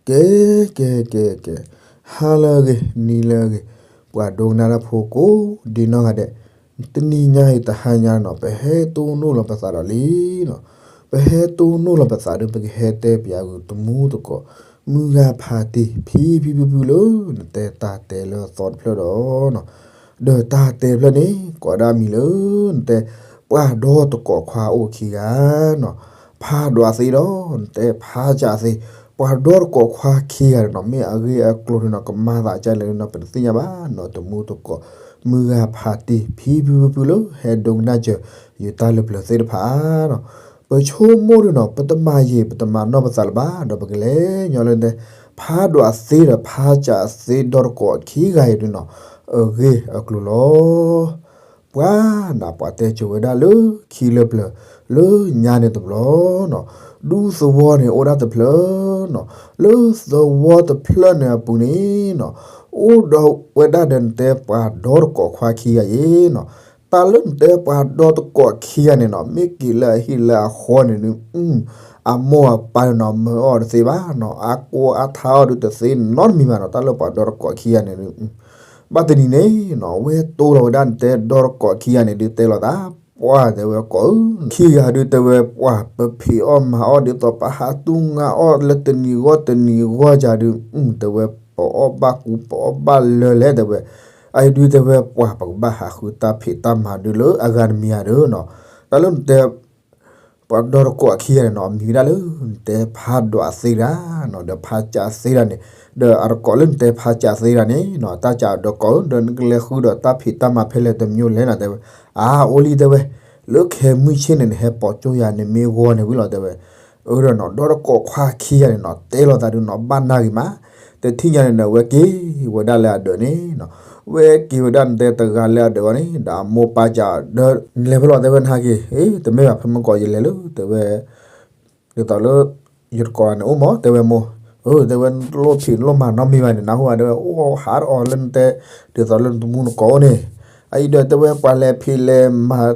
ကဲ ကဲ ကဲ ကဲ, ဟါလၢအဂ့ၤ နံၤလၢအဂ့ၤ, ပှၤဒိကနၣ်တၢ်ဖိကိးဒံနီၢ်ဂၤဒဲး, တနံၤညါအံၤတဟါညါနီၤ ပဟဲတိၢ်နီၣ်လီၤပသးဒီးလံနီၤ, ပဟဲတိၢ်နီၣ်လီၤပသးဒီး ပကဟဲတဲပၠးဂုာ်တမူတကိး မုၢ်ဂၤဖးတံၢ် ဖံဖံဖုဖုလၢ နတဲတၢ်တဲလၢအသီတဖျၢၣ်ဒီး ဒီးတၢ်တဲတဖျၢၣ်န့ၣ် ကိးဒၣ်မံၤလၢ နတဲ ပှၤဒီတကိးခွါအိၣ်ခံဂၤနီၤ, ဖးဒိၣ်အသ့ဒီး နတဲဖးစၢ်အသ့, ပှၤဒီတကိးခွါခံဂၤန့ၣ်နီၤ မ့ၢ်အဂ့ၢ်အကျိၤန့ၣ်နီၤ ကမၤသးဒ်လဲၣ်နီၤ ပတသ့ၣ်ညါဘၣ်နီၤ, တမူတကိး မုၢ်ဂၤဖးတံၢ် ဖံဖံဖုဖုလၢ ဟဲဒိကနၣ်စၢၤ ယတၢ်လၢပျၢၤသ့ၣ်တဖၣ်နီၤ, ပဆိကမိၣ်ဒုနီၤ ပတမၤယံာ် ပတမၤနီၢ်ပသးလၢၤဘၣ် ဒီးပကလဲၤညီလၢနတဲ ဖးဒိၣ်အသ့ဒီး ဖးစၢ်အသ့ ဒီတကိးခံဂၤအံၤဒုနီၤ အဂ့ၢ်အကျိၤလီၤ. ပှၤနၤ ပှၤတဲစိၤဝဲဒၣ်လၢခံလၢပျၢၤ လၢညါန့ၣ်တဘျီနီၤ, ဒူသဝီန့ၣ်အိၣ်ဒၣ်တဖျၢၣ်နီၤ, လၢသဝီတဖျၢၣ်န့ၣ်အပူၤန့ၣ်နီၤ, အိၣ်ဒီးဝဲဒၣ်ဒီးနတဲပှၤဒီတကိးခွါခံဂၤအံၤနီၤ, တၢ်လၢနတဲပှၤဒီတကိးခံဂၤန့ၣ်နီၤ မ့ၢ်က့ၤလၢအဟံၣ်လၢအဃီန့ၣ်ဒု အမိၢ်အပၢ်န့ၣ်နီၤ မၢအီၤတသ့ဘၣ်နီၤ, အကိးအထါအီၤဒုတသ့နီတမံၤဘၣ်နီၤ, တၢ်လၢပှၤဒီတကိးခံဂၤန့ၣ်ဒု ဘၣ်တနံၤန့ၣ်နီၤ ဝဲတိၢ်လီၤဝဲဒၣ်နတဲဒီတကိးခံဂၤန့ၣ်ဒု တဲလိာ်သး, ပှၤတဲဝဲကိးဧၢ, ခံဂၤဒုတဲဝဲပှၤ ပဖံးအီၣ်မၤအီၣ်ဒ်သိး ပဟးတူၢ်ငါအီၣ်လၢတနံၤဂီၢ်တနံၤဂီၢ်ယၤဒု တဲဝဲ ပအီၣ်ဘၣ်ကူ ပအီၣ်ဘၣ်လၢလဲၣ်တဲဝဲ, အအံၤဒုတဲဝဲပှၤ ပကဘၣ်ဟးဃုတၢ်ဖံးတၢ်မၤဒုလၢအဂၤတမံၤဧါဒုနီၤ, တၢ်လၢနတဲ ပှၤဒီတကိးအခံဂၤန့ၣ်နီၤ အမံၤဝဲဒၣ်လၢ နတဲဖးဒိၣ်အသ့တဂၤနီၤ ဒီးဖးစၢ်အသ့တဂၤန့ၣ်, ဒီးအတကိးလၢနတဲဖးစၢ်အသ့တဂၤန့ၣ်နီၤ တၢ်စၢ်အတကိးဧၢ ဒီးနကလဲၤဃုဒီးတၢ်ဖံးတၢ်မၤဖဲလဲၣ်တမံၤလဲၣ်နီၤ တဲဝဲ, အါ အိၣ်လံတဲဝဲ, လၢခဲမုၢ်ဆ့ၣ်န့ၣ် နဟဲပိာ်ကၠိယၤန့ၣ်မ့ၢ်ဂီၤန့ၣ်ဝံၤလီၤတဲဝဲ, အၢဒီးနီၤ ဒီတကိးခွါခံဂၤန့ၣ်နီၤ တဲလိာ်သးဒုနီၤ ဘၣ်နၢ်ဂ့ၤမး, တထံၣ်ညါန့ၣ်ဒီး ဝဲက့ၤဝဲဒၣ်လၢအဒၢးန့ၣ်နီၤ ဝဲက့ၤဝဲဒၣ်နတဲတဂၤလၢအဒၢးအဂီၢ်န့ၣ် ဒီးအမိၢ်ပၢ်စၢ်ဒီး နလဲၤဖဲလဲၣ်တဲဝဲ နဟးက့ၤ, အ့ တမ့ၢ်ဘၣ် ဖဲမုၢ်ကီးယလဲၤလၢ တဲဝဲ, ဒ်သိးလၢ ယတကိးန့ၣ်အိၣ်မး တဲဝဲမိၢ်, အၢ တဲဝဲ နတလိၣ်ဖံးနလိၣ်မၤနီတမံၤဘၣ်န့ၣ် နၢ်ဟူဧါ တဲဝဲ အိၣ်ဟးအီၤလၢနတဲ ဒ်သိးလၢနတမူနကိးအိၣ်န့ၣ်, အအံၤဒီးတဲဝဲ ပှၤလဲၤဖံးလဲၤမၤ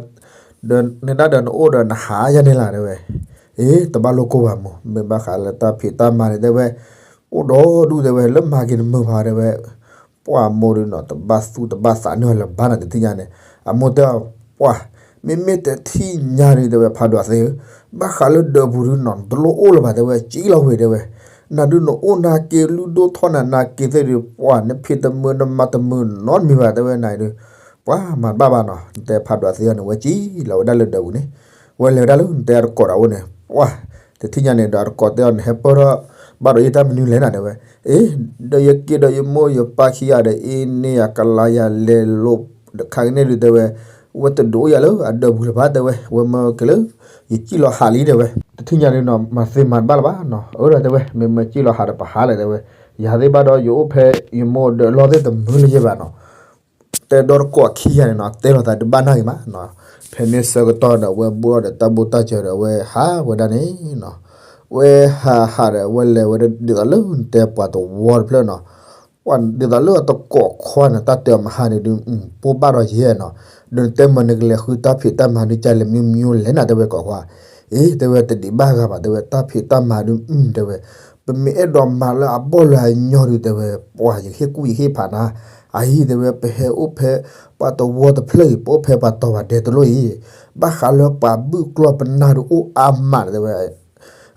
ဒီးနဒၣ်ဒီးနအိၣ်ဒီးနဟးယၤန့ၣ်လီၤ တဲဝဲ, အ့ တဘၣ်လိၣ်ကိၢ်ဘၣ်မိၢ် မ့ၢ်ဘၣ်ဃးလၢတၢ်ဖံးတၢ်မၤန့ၣ် တဲဝဲ, အိၣ်ဒီဒူၣ်တဲဝဲ လၢမၤက့ၤတမုာ်ဘၣ်တဲဝဲ, ပှၢ်မိၢ်ဒုနီၤ တဘၣ်သူၣ်တဘၣ်သးန့ၢ်အီၤလၢၤဘၣ်နီၤ တထံၣ်ညါန့ၣ်, အမိၢ်တဲအီၤ, ပှၢ်, မ့မ့ၢ်တထံၣ်ညါဒုတဲဝဲ ဖးဒိၣ်သ့ဧၢ, ဘၣ်ဃးလၢဒၢးပူၤဒုနီၤ နတလိၣ်အိၣ်လၢၤဘၣ်တဲဝဲ ကံလီၤဝဲတဲဝဲ, နၤဒုနအိၣ်နၤက့ၤလုၢ်ဒိၣ်ထီၣ်နၤနၤက့ၤသ့ၣ်ဒု ပှၢ် နဖံးတမုာ်နမၤတမုာ်နီတမံၤဘၣ် တဲဝဲနၤဒု ပှၢ်မၤတဘၣ်ဘၣ်နီၤ နတဲဖးဒိၣ်သ့အီၤန့ၣ် ဝဲကံလီၤဝဲဒၣ်လၢဒၢးပူၤန့ၣ်, ဝဲလဲၤဝဲဒၣ်လၢနတဲအတကိးဒီးအအိၣ်န့ၣ်, ပှၢ်, တထံၣ်ညါန့ၣ်ဒီးအတကိးတဲအီၤန့ၣ် ဟဲပၢၢ်ထီၣ် ဘၣ်ဒီးယတၢ်မနုၤလဲၣ်နၤတဲဝဲ, အ့ ဒီးယက့ၤဒီးယမိၢ်ယပၢ်ခံဂၤဒီးအ့န့ၢ်ယၤကလါယၤလဲၤလိာ် တခါကန့ၣ်ဒုတဲဝဲ, ဝဲတဒိးအိၣ်ယၤလၢအဒၢးပူၤလၢၤဘၣ်တဲဝဲ ဝဲမၢက့ၤလၢ ယကံလီၤဟးလံတဲဝဲ, တထံၣ်ညါဒုနီၤ မၤသ့မၤတဘၣ်လၢၤဘၣ်နီၤ အၢဒီးတဲဝဲ မ့ၢ်မၢကံလီၤဟးဒီးပဟးလဲၣ်တဲဝဲ, ယၤသ့ၣ်ဘၣ်ဒီးယအိၣ်ဖဲယမိၢ်ဒၢးလီၢ်သ့ၣ်တမုာ်လၢၤယဲဘၣ်နီၤ တဲဒီတကိးခံဂၤန့ၣ်နီၤ တဲလိာ်သးဒုးဘၣ်နၢ်ဂ့ၤမးနီၤ, ဖဲန့ၣ်ဆၢကတီၢ်ဒီး ဝဲဘိၣ်ဒီးတၢ်ဘိၣ်တၢ်စၢၤဒီး ဝဲဟးဝဲဒၣ်န့ၣ်နီၤ, ဝဲဟးဟးဒီး ဝဲလဲၤဝဲဒၣ်ဒ်သိးလၢနတဲပှၤတဝီတဖျၢၣ်နီၤ, ပှၤဒ်သိးလၢအတကိးခွါန့ၣ် တၢ်တဲအီၤမဟါန့ၣ်ဒုး ပိၢ်ဘၣ်ဒီးယဲနီၤ, ဒီးနတဲမ့ၢ်နကလဲၤဃုတၢ်ဖံးတၢ်မၤဒုး ကလဲၤမံမံလဲၣ်နၤ တဲဝဲကိးခွါ, အ့ တဲဝဲတဒံးဘၣ်ဂၤဘၣ် တဲဝဲ တၢ်ဖံးတၢ်မၤဒုး တဲဝဲ ပမ့ၢ်အဲၣ်ဒိးမၤလၢအဘီၣ်လၢအညီဒုး တဲဝဲ ပှၤယဟ့ၣ်ကူၣ်ယဟ့ၣ်ဖးနၤ, အအံၤ တဲဝဲ ပဟဲအိၣ်ဖဲ ပှၤတဝီတဖျၢၣ်အံၤ ပအိၣ်ဖဲပှၤတီၤပှၤဒဲးတလိၣ်အံၤ, ဘၣ်ဃးလၢပှၤဘုၣ်ကျီၢ်ပနၢ်ဒုးအိၣ်အါမး တဲဝဲ,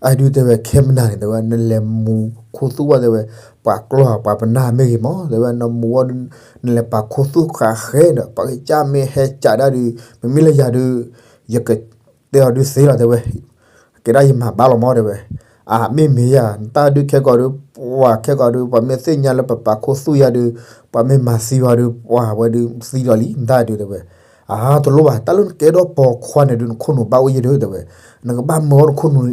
အဒုးတဲဝဲ ခဲမနၤန့ၣ် တဲဝဲ နလဲၤမူခိၣ်သူၣ်ဝဲ တဲဝဲ, ပှၤကျီၢ်ပှၤပနၢ်မ့ၢ်ဂ့ၤမး တဲဝဲ နမူဝဲဒုး နလဲၤပာ်ခိၣ်သူၣ်ဃာ်ဃဲဒီး ပှၤကစၢ်မ့ၢ်ဟဲကးဒၣ်ဒုး မ့မ့ၢ်လၢယၤဒုး ယက တဲအီၤဒုးသ့လီၤ တဲဝဲ, ကဲဒၣ်ယမၤဘၣ်လီၤမး တဲဝဲ, အမ့ၢ်မ့ၢ်ယၤ နတၢ်ဒုးခဲကိာ်ဒုး ပှၤခဲကိာ်ဒုး ပှၤမ့ၢ်သ့ၣ်ညါလၢပပာ်ခိၣ်သူၣ်ယၤဒုး ပှၤမ့ၢ်မၤသံပှၤဒုး ပှၤဝဲဒုးသံလီၤလံ နတၢ်ဒုး တဲဝဲ, အတလိၣ်ဘၣ် တၢ်လၢနကဲထီၣ်ပိာ်ခွါန့ၣ်ဒုး နခိၣ်နူာ်ဘၣ်အိၣ်ယဲၢ်ဒုး တဲဝဲ, နကဘၣ်မၢအီၣ်နခိၣ်နူာ်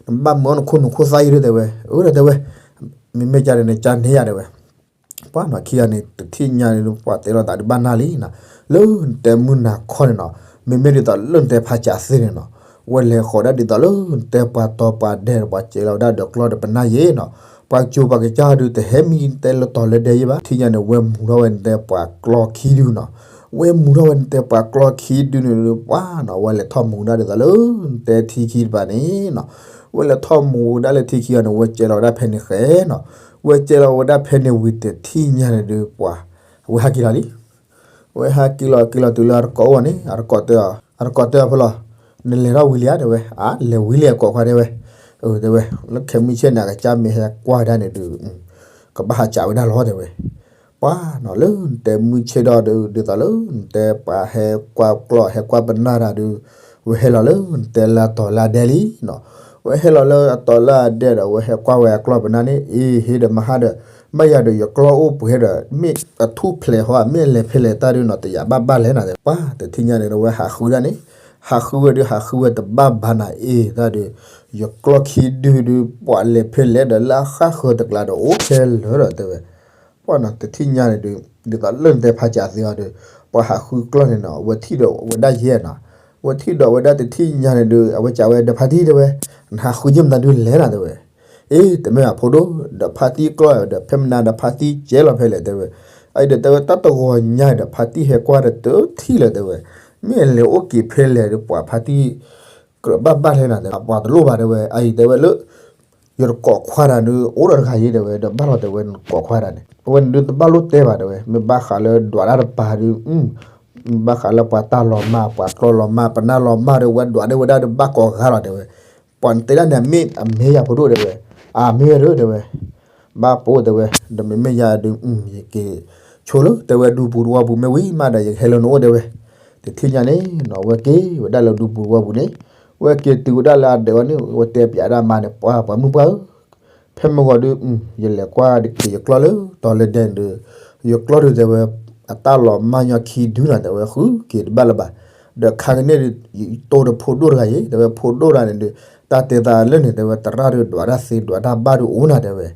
နဘၣ်မၢအီၣ်နခိၣ်နူာ်ခိၣ်သၣ်ယဲၢ်ဒုး တဲဝဲ, အၢ တဲဝဲ, မ့မ့ၢ်ကန့ၣ် နကန့ၢ်ယၤ တဲဝဲ ပှၤနီၤခံဂၤန့ၣ် တထံၣ်ညါန့ၣ် ပှၤတဲလိာ်သးဒုးဘၣ်နၢ်လံနီၤ, လၢနတဲမုၢ်နၤခီန့ၣ်နီၤ, မ့မ့ၢ်ဒ်သိးလၢနတဲဖးစၢ်သ့န့ၣ်နီၤ, ဝဲလဲၤဃီၤဒၣ်ဒ်သိးလၢနတဲပှၤတီၤပှၤဒဲး ပှၤစဲးလီၤဝဲဒၣ်ဒီးကျီၢ်ဒီးပနၢ်ယဲနီၤ, ပှၤကၠိပှၤကစၢ်ဒုးတဟဲမံတဲလၢတီၤလၢဒဲးယဲဘၣ်, ထံၣ်ညါန့ၣ် ဝဲမူထီၣ်ဝဲနတဲပှၤကျီၢ်ခံဒုနီၤ, ဝဲမူထီၣ်ဝဲနတဲပှၤကျီၢ်ခံဒုန့ၣ် ပှၤနီၤ ဝဲလဲၤထီၣ်မူဒၣ်ဒ်သိးလၢနတဲထံခံတပၤန့ၣ်နီၤ, ဝဲလဲၤထီၣ်မူဝဲဒၣ်လၢထံခံအီၤန့ၣ် ဝဲကဲလီၤဝဲဒၣ်ဖဲန့ၣ်ဃဲနီၤ. ဝဲကဲလီၤဝဲဒၣ်ဖဲန့ၣ်ဝံၤတထံၣ်ညါန့ၣ်ဒုး ပှၤ အဝဲဟးက့ၤလီၤလံ. ဝဲဟးက့ၤလီၤက့ၤလီၤတုၤလၢအတကိးအိၣ်န့ၣ် အတကိးတဲအီၤ, အတကိးတဲအီၤဖဲလီၤ, နလဲၤထီၣ်ဝံၤလံဧါ တဲဝဲ. အါ လဲၤဝံၤလံအကိးခွါ တဲဝဲ. အ တဲဝဲ, လၢခဲမုၢ်ဆ့ၣ်န့ၣ် အကစၢ်မ့ၢ်ဟဲကွၢ်ဝဲဒၣ်န့ၣ်ဒုး ကဘၣ်ဟးကးဝဲဒၣ်လီၤ တဲဝဲ. ပှၤနီၤ လၢနတဲမုၢ်ဆ့ၣ်ဒီးဒုး ဒ်သိးလၢနတဲပှၤဟဲကွၢ်ကျီၢ် ဟဲကွၢ်ပနၢ်တၢ်ဒုး ဝဲဟဲလီၤလၢနတဲလၢအတီၤလၢအဒဲလံနီၤ. ဝဲဟဲလီၤလၢအတီၤလၢအဒဲဒီး ဝဲဟဲကွၢ်ဝဲအကျီၢ်ပနၢ်န့ၣ် အ့ ဟ့ၣ်ဒီးမဟါဒီး ဘၣ်ယၤဒီးယကျီၢ်အိၣ်ပှဲၤဒီး မ့ၢ်အထူၣ်ဖျဲးဟီ မ့ၢ်အလဲၤဖဲလဲၣ်တၢ်ဒုးနီၤ တယာ်ဘၣ်ဘၣ်လဲၣ်နၤ တဲဝဲ. ပှၤတထံၣ်ညါန့ၣ်ဒီး ဝဲဟးဃုဒၣ်န့ၣ်, ဟးဃုဝဲဒုး ဟးဃုဝဲတဘၣ်ဘၣ်နၤ အ့ တၢ်ဒုး ယကျီၢ်ခံဒုဒုး ပှၤလဲၤဖဲလဲၣ်ဒီး လၢအဃၣ်ဃၢၤတကျါဒီး အိၣ်ခဲလၢာ်ဒီး တဲဝဲ. ပှၤနီၤ တထံၣ်ညါန့ၣ်ဒုး ဒ်သိးလၢနတဲဖးကးသ့အီၤဒီး ပှၤဟးဃုကျီၢ်န့ၣ်နီၤ ဝဲထံၣ်ဒီးဝဲဒၣ်ယဲနီၤ. ဝဲထံၣ်ဒီးဝဲဒၣ်တထံၣ်ညါန့ၣ်ဒုး အဝဲကးဝဲဒီးဖါတံၢ် တဲဝဲ, နဟးဃုယဲၢ်မတၤဒုးလဲၣ်နၤ တဲဝဲ. အ့ တမ့ၢ်ဘၣ်ဖိဒိၣ် ဒီးဖါတံၢ်ကျီၢ်ဒီး ဖဲမနၤဒီးဖါတံၢ်ကဲလီၤဖဲလဲၣ် တဲဝဲ. အအံၤဒီးတဲဝဲ တၢ်တဂီၤညါဒီး ဖါတံၢ်ဟဲကွၢ်ဒီးတထံၣ်လၢၤ တဲဝဲ. မ့ၢ်အလဲၤအိၣ်က့ၤဖဲလဲၣ်ဒီး ပှၤဖါတံၢ် ကြၢးဘၣ်ဘၣ်လဲၣ်နၤ တဲဝဲ. ပှၤတလိၣ်ဘၣ် တဲဝဲ. အအံၤတဲဝဲလၢ ယတကိးခွါတၢ်ဒုး အိၣ်ဒီးတဂၤအံၤ တဲဝဲ. ဒီးဘၣ်လီၤ တဲဝဲ နကိးခွါတၢ်န့ၣ် အဝဲန့ၣ်ဒုးတဘၣ်လိၣ်တဲဘၣ် တဲဝဲ. မ့ၢ်ဘၣ်ဃးလၢဒွးတၢ်တပၤဒုး ဘၣ်ဃးလၢပှၤတၢ်လီၤမၢ် ပှၤကျီၢ်လီၤမၢ် ပနၢ်လီၤမၢ်ဒီး ဝဲဒွးဒၣ်ဝဲဒၣ်ဒီးဘၣ်ကိးဂၤလီၤ တဲဝဲ. ပှၤနတဲဒၣ်န့ၣ် အမ့ၢ်အမ့ၢ်ယၤဖိဒိၣ် တဲဝဲ. အမ့ၢ်ဝဲဒၣ် တဲဝဲ. ဘၣ်ပိာ် တဲဝဲ, ဒီးမ့မ့ၢ်ယၤဒုး ယက့ၤဆိလၢ တဲဝဲ ဒူပူၤတဝီပူၤမ့ၢ်ဝံၤမးဒီး ယကဟဲလၢနအိၣ် တဲဝဲ. တထံၣ်ညါန့ၣ်နီၤ ဝဲက့ၤဝဲဒၣ်လၢဒူပူၤတဝီပူၤန့ၣ် ဝဲက့ၤတုၤဝဲဒၣ်လၢအဒၢးဝဲန့ၣ် ဝဲတဲပျးဒၣ်မါန့ၣ် ပှၤ ပှၤမုၣ်ပှၢ်ဧၢ ဖဲမုၢ်ဂီၤဒုး ယလဲၤကွၢ်က့ၤယကျီၢ်လၢတီၤလၢဒဲန့ၣ်ဒုး ယကျီၢ်ဒုး တဲဝဲ အတၢ်လီၤမၢ်ညီခံဒုနီၤ တဲဝဲ ဃုက့ၤတဘၣ်လၢၤဘၣ်. ဒီးခါကန့ၣ်ဒုး ယတိၢ်ဒီးဖိဒိၣ်တဂၤအံၤ တဲဝဲ ဖိဒိၣ်တဂၤန့ၣ်ဒုး တၢ်တဲသးလၢန့ၣ် တဲဝဲ သရၣ်ဒုးဒွးတၢ်သ့ဒွးတၢ်ဘၣ်ဒုးအိၣ်နၤ တဲဝဲ.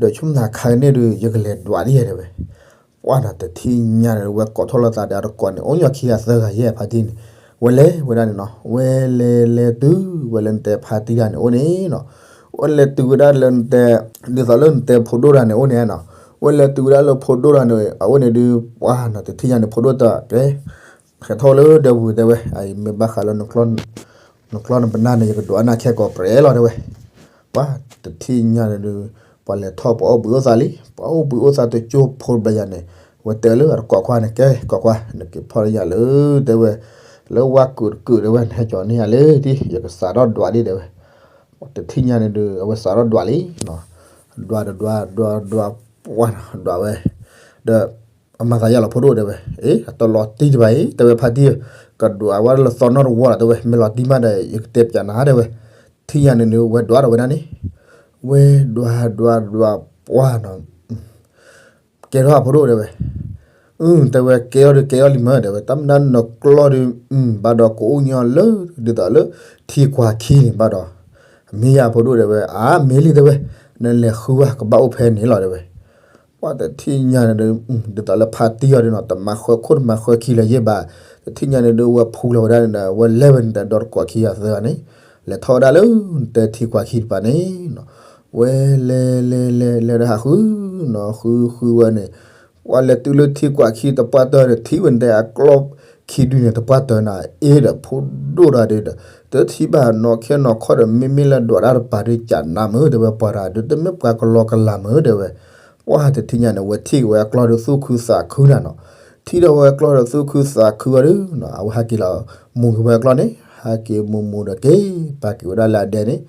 ဒီးဆိကမိၣ်သးခါကန့ၣ်ဒုး ယကလဲၤဒွးဒ်ယဲ တဲဝဲ. ပှၤနီၤ တထံၣ်ညါန့ၣ် ဝဲကိးထီၣ်လိာ်သးဒီးအတကိးန့ၣ် အိၣ်ညီခံဂၤသၢဂၤယဲၢ်ဖါတံၢ်န့ၣ် ဝဲလဲၤဝဲဒၣ်န့ၣ်နီၤ ဝဲလဲၤလဲၤတုၤဝဲလၢနတဲဖါတံၢ်တၢ်န့ၣ်အိၣ်န့ၣ်နီၤ ဝဲလဲၤတုၤဝဲဒၣ်လၢနတဲ ဒ်သိးလၢနတဲဖိဒိၣ်တၢ်န့ၣ်အိၣ်န့ၣ်နီၤ ဝဲလဲၤတုၤဝဲဒၣ်လၢဖိဒိၣ်တၢ်န့ၣ် အအိၣ်န့ၣ်ဒုး ပှၤနီၤ တထံၣ်ညါန့ၣ် ဖိဒိၣ်တၢ်ကဲ ဟဲထီၣ်လၢဒဲပူၤ တဲဝဲ အံၤမ့ၢ်ဘၣ်ဃးလၢ နကျီၢ်နပနၢ်န့ၣ် ယကဒွးနၤခဲကိးပြဲးလီၤ တဲဝဲ. ပှၤတထံၣ်ညါန့ၣ်ဒုး ပှၤလဲၤထီၣ်ပှၤအိၣ်ဘှံးအိၣ်သးလံ ပှၤအိၣ်ဘှံးအိၣ်သးတကၠိဖိတဘျီညါန့ၣ် ဝဲတဲလၢအတကိးခွါန့ၣ် ကဲ ကိးခွါ နက့ၤဖီၣ်လၢယၤလၢ တဲဝဲ လၢဝါကုာ်တကုာ် တဲဝဲ နဟဲကၠီၤန့ၢ်ယၤလၢ ဒ် ယကစးထီၣ်ဒွးဒ် တဲဝဲ. တထံၣ်ညါန့ၣ်ဒုး အဝဲစးထီၣ်ဒွးလံ ဒွးဒီးဒွး ဒွးဒွး ပှၤနီၤ ဒွးဝဲ ဒီး အမၤသးယါလီၤဖိဒိၣ် တဲဝဲ. အ့ အတလီၤတံၢ်တဘၣ်အံၤ တဲဝဲ ဖါတံၢ်ဧၢ ကဒွးဝဲလၢသီနီတဝီလီၤ တဲဝဲ မ့ၢ်လီၤတံၢ်မးဒီး ယကတဲပျးနၤ တဲဝဲ. တထံၣ်ညါန့ၣ်ဒုး ဝဲဒွးဒီးဝဲဒၣ်န့ၣ် ဝဲဒွးဒွးဒွး ပှၤနီၤ ကဲထီၣ်အဖိဒိၣ် တဲဝဲ. အ တဲဝဲ ကဲထီၣ်ဒီးကဲထီၣ်လံမၢ တဲဝဲ တၢ်မနုၤနကျီၢ်ဒုး ဘၣ်ဒီးကအိၣ်ညီလၢ ဒ်သိးလၢ ထံကွၢ်ခံန့ၣ်ဘၣ်ဒီး မ့ၢ်ယၤဖိဒိၣ် တဲဝဲ. အါ မ့ၢ်လံ တဲဝဲ နလဲၤဃုဝဲ ကဘၣ်အိၣ်ဖဲန့ၣ်လီၤ တဲဝဲ. ပှၤတထံၣ်ညါန့ၣ်ဒုး ဒ်သိးလၢဖါတံၢ်အီၤဒုးနီၤ တမၤဃၢခိၣ်တမၤဃၢခံလၢၤယဲၢ်ဘၣ်. တထံၣ်ညါန့ၣ်ဒုး ဝဲဖူလီၤဝဲဒၣ်န့ၣ်ဒီး ဝဲလဲၤဝဲန့ၣ်ဒီးတကိးခံဂၤသၢဂၤန့ၣ် လဲၤထီၣ်ဝဲဒၣ်လၢနတဲထံကွၢ်ခံတပၤန့ၣ်နီၤ ဝဲလဲၤလဲၤလဲၤလဲၤဒီးဟးဃုနီၤ ဃုဃုဝဲန့ၣ် ပှၤလဲၤတုၤလၢထံကွၢ်ခံတပှၢ်တၢၢ်န့ၣ် ထံၣ်ဝဲန့ၣ်အကျီၢ်ခံဒုန့ၣ်တပှၢ်တၢၢ်န့ၣ် အ့ဒီးဖိဒိၣ်တဂၤဒုးဒီး တထံၣ်ဘၣ်နီၢ်ခဲနီၢ်ခီဒီး မ့မ့ၢ်လၢဒွးတၢ်တပၤဒုးကနးမုာ် တဲဝဲ ပှၤတဂၤဒုး တမ့ၢ်ပှၤကလီကလၤမုာ် တဲဝဲ. ပှၤတထံၣ်ညါန့ၣ် ဝဲထံၣ်က့ၤဝဲအကျီၢ်ဒီးသူၣ်ခုသးခုနၤနီၤ ထံၣ်ဒီးဝဲအကျီၢ်ဒီးသူၣ်ခုသးခုအီၤဒုးနီၤ အဝဲဟးက့ၤလီၤ မူၤက့ၤဝဲအကျီၢ်န့ၣ် ဟးက့ၤမူၤမူၤဒီးက့ၤပာ်က့ၤဝဲဒၣ်လၢအဒဲန့ၣ်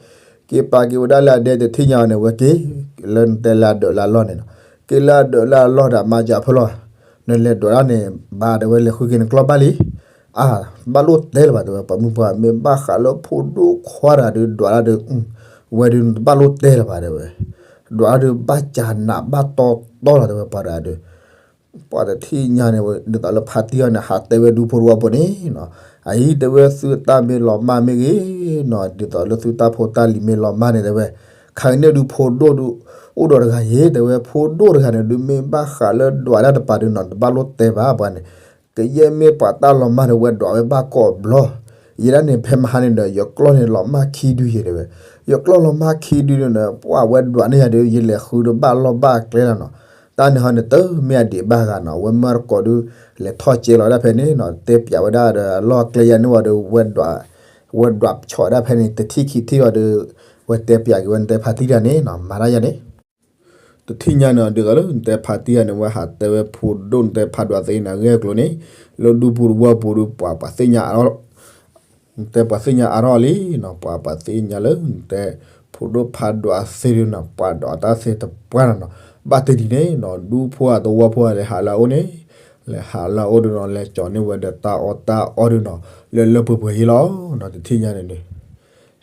က့ၤပာ်က့ၤဝဲဒၣ်လၢအဒဲ တထံၣ်ညါအီၤန့ၣ် ဝဲက့ၤ လၢနတဲလၢအဒၢးလၢအလီၢ်န့ၣ်နီၤ က့ၤလၢအဒၢးလၢအလီၢ်ဒီး မၤစၢၤဖဲလီၤ နလဲၤဒွးတၢ်န့ၣ် ဘၣ်တဲဝဲ လဲၤဃုက့ၤနကျီၢ်ဘၣ်လံ အါ ဘၣ်လိၣ်တဲလၢၤဘၣ် တဲဝဲ ပှၤမုၣ်ပှၢ် မ့ၢ်ဘၣ်ဃးလၢဖိဒိၣ်ခွါတဂၤဒုး ဒွးတၢ်ဒုး ဝဲဒုးတဘၣ်လိၣ်တဲလၢၤဘၣ် တဲဝဲ ဒွးတၢ်ဒုးဘၣ်စၢ်နးဘၣ်တီတီလီၤ တဲဝဲ ပှၤတဂၤဒုး ပှၤတထံၣ်ညါန့ၣ် ဒ်သိးလၢဖါတံၢ်အီၤန့ၣ် ဟးတဲဝဲဒူဖိတဝီဖိန့ၣ်နီၤ အအံၤတဲဝဲ သုတၢ်မ့ၢ်လီၤမၢ်မ့ၢ်ဂ့ၤနီၤ ဒ်သိးလၢသုတၢ်ဖိတၢ်လံၤမ့ၢ်လီၤမၢ်န့ၣ် တဲဝဲ ခါကန့ၣ်ဒုး ဖိဒိၣ်ဒုး အိၣ်ဒီးတဂၤယ့ၤ တဲဝဲ ဖိဒိၣ်တဂၤန့ၣ်ဒုး မ့ၢ်ဘၣ်ဃးလၢဒွးတၢ်တပၤဒုးနီၤ တဘၣ်လိၣ်တဲဘၣ်ပှၤန့ၣ် ကယဲၢ်မ့ၢ်ပှၤတၢ်လီၤမၢ်ဒီး ဝဲဒွးဝဲဘၣ်ကိးဘျီ ယဲဒၣ်န့ၣ် ဖဲမဟါန့ၣ်ဒီး ယကျီၢ်န့ၣ်လီၤမၢ်ခံဒုယ့ၤ တဲဝဲ ယကျီၢ်လီၤမၢ်ခံဒုန့ၣ်ဒီး ပှၤဝဲဒွးန့ၢ်ယၤဒီး ယလဲၤဃုဒီးဘၣ်လီၢ်ဘၣ်ကျဲလီၤနီၤ တၢ်န့ၣ်ဟီန့ၣ် တမ့ၢ်အဒံးဘၣ်ဂၤနီၤ ဝဲမၢတကိးဒုး လဲၤထီၣ်ကဲလီၤဝဲဒၣ်ဖဲန့ၣ်နီၤ တဲပျးဝဲဒၣ်ဒီး အလီၢ်ကျဲယၤန့ၢ်ဝဲဒီး ဝဲဒွး ဝဲဒွးဆီၣ်ဝဲဒၣ်ဖဲန့ၣ် တထံၣ်ခံထံၣ်အီၤဒီး ဝဲတဲပၠးက့ၤဝဲနတဲဖါတံၢ်တၢ်န့ၣ်နီၤ မၤတၢ်ယၤန့ၣ် တထံၣ်ညါန့ၣ် ဒ်သိးလၢနတဲဖါတံၢ်တၢ်န့ၣ် ဝဲဟးတဲဝဲဖိဒိၣ်နတဲဖးဒိၣ်သ့န့ၣ် ဂဲၢ်ကျိၤန့ၣ် လၢဒူဖိတဝီဖိဒီး ပှၤပှၤသ့ၣ်ညါအါထီၣ် နတဲပှၤသ့ၣ်ညါအါထီၣ်လံနီၤ ပှၤပှၤသ့ၣ်ညါလၢနတဲ ဖိဒိၣ်ဖးဒိၣ်အသ့ဒုးနီၤ ပှၤဒိးတၢ်သ့တပှၢ်နီၤနီၤ ဘၣ်တနံၤန့ၣ်နီၤ ဒူဖိအတဝီဖိလဲၤဟးလၢအအိၣ်န့ၣ် လဲၤဟးလၢအအိၣ်ဒုးနီၤ လဲၤကၠီၤန့ၢ်ဝဲဒီးတၢ်အီၣ်တၢ်အီဒုးနီၤ လၢလၢပှဲၤပှဲၤယ့လီၤနီၤ တထံၣ်ညါန့ၣ်ဒုး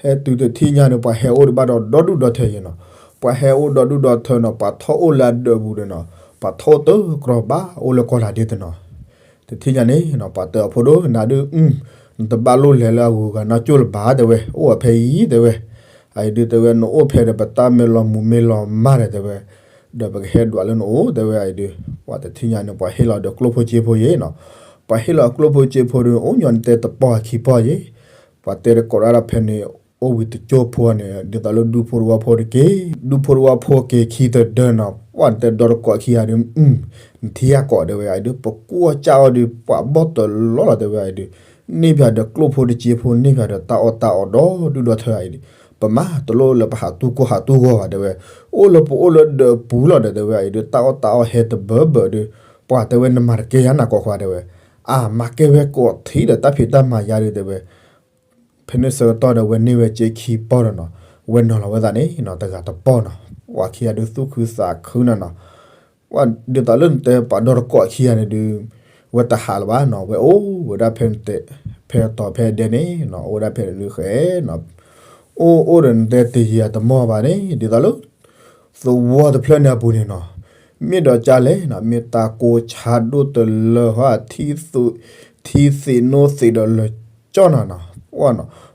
ဟဲတုၤတထံၣ်ညါန့ၣ် ပှၤဟဲအိၣ်ဒံးဘၣ်ဒီးဒီဒူၣ်ဒီထၢယ့နီၤ ပှၤဟဲအိၣ်ဒီဒူၣ်ဒီထၢနီၤ ပှၤထီၣ်အိၣ်လၢအဒၢးပူၤန့ၣ်နီၤ ပှၤထီၣ်အိၣ်တကြၢးဘၣ် အိၣ်လၢကီၢ်လၤဒ့တနီၤ တထံၣ်ညါန့ၣ်နီၤ ပှၤတဲအဖိဒိၣ်နၤဒုး နတဘၣ်လိၣ်လဲၤလၢအဂုၤအဂၤနီၢ်ကၠိၣ်လၢၤဘၣ်တဲဝဲ အိၣ်အီၤဖဲအံၤတဲဝဲ အအံၤဒုးတဲဝဲ နအိၣ်ဖဲဒီးပတၢ်မ့ၢ်လီၤမူမ့ၢ်လီၤမၢ်ဒီးတဲဝဲ ဒီးပကဟဲဒွးလၢနအိၣ်တဲဝဲအံၤဒုး ပှၤတထံၣ်ညါန့ၣ် ပှၤဟ့ၣ်လီၤဒီးကျိၣ်ဖိစ့ဖိယ့နီၤ ပှၤဟ့ၣ်လီၤကျိၣ်ဖိစ့ဖိဒုး အိၣ်ညီနတဲတပီၢ်ခံပီၢ်ယ့ ပှၤတဲတကိးဒၣ်ဒီးဖဲန့ၣ် အိၣ်ဝံၤတကၠိၢ်ဖိန့ၣ် ဒ်သိးလၢဒူဖိတဝီဖိတက့ၢ် ဒူဖိတဝီဖိက့ၤခံတဒၢနီၤ ပှၤနတဲဒီတကိးခံဂၤဒုး နထံၣ်ယၤကိးတဲဝဲအံၤဒုး ပကူၣ်အီၣ်ကၢ်အီၣ်ဒုး ပှၤဘီၣ်တလီလီၤတဲဝဲအံၤဒုး န့ၢ်ပၠးဒီးကျိၣ်ဖိတစ့ဖိ န့ၢ်ပၠးဒီးတၢ်အီၣ်တၢ်အီဒီဒူၣ်ဒီထၢအံၤဒုး ပမၤတလိၣ်လၢပဟးတူၢ်ကိၢ်ဟးတူၢ်ဂီၤဘၣ်တဲဝဲ အိၣ်လၢပအိၣ်လၢဒၢးပူၤလီၤဒီးတဲဝဲအံၤဒုး တၢ်အီၣ်တၢ်အီဟဲတဘၢဘၢဒုး ပှၤတဲဝဲနမၤတကဲယၤနၤကိးခွါတဲဝဲ အမၤကဲဝဲကိးထံဒီးတၢ်ဖံးတၢ်မၤယၤဒုးတဲဝဲ ဖဲန့ၣ်ဆၢကတီၢ်ဒီး ဝဲန့ၢ်ဝဲစ့ခံပီၢ်ဒီးနီၤ ဝဲနီၤလီၤဝဲသးန့ၣ်နီၤ တဂၤတပီၢ်နီၤ ပှၤခံဂၤဒုးသူၣ်ခုသးခုနီၤနီၤ ပှၤဒ်သိးလၢနတဲပှၤဒီတကိးခံဂၤန့ၣ်ဒုး ဝဲတဟးလၢၤဘၣ်နီၤ ဝဲအိၣ်ဝဲဒၣ်ဖဲ ဖဲတီၤဖဲဒဲန့ၣ်နီၤ အိၣ်ဝဲဒၣ်ဖဲန့ၣ်ဒုးဃဲနီၤ အိၣ်အိၣ်ဒီးနတဲတယံာ်တမီၢ်ဘၣ်န့ၣ် ဒ်သိးလၢ သဝီတဖျၢၣ်န့ၣ်အပူၤန့ၣ်နီၤ မ့ၢ်ဒီးကၢ်လဲၣ်နီၤ မ့ၢ်တၢ်ကိၢ်ဆါဒိၣ်တလၢဟီ ထံသ့ၣ်နိသ့ၣ်ဒီးလၢာ်ကၠီနီၤနီၤ ပှ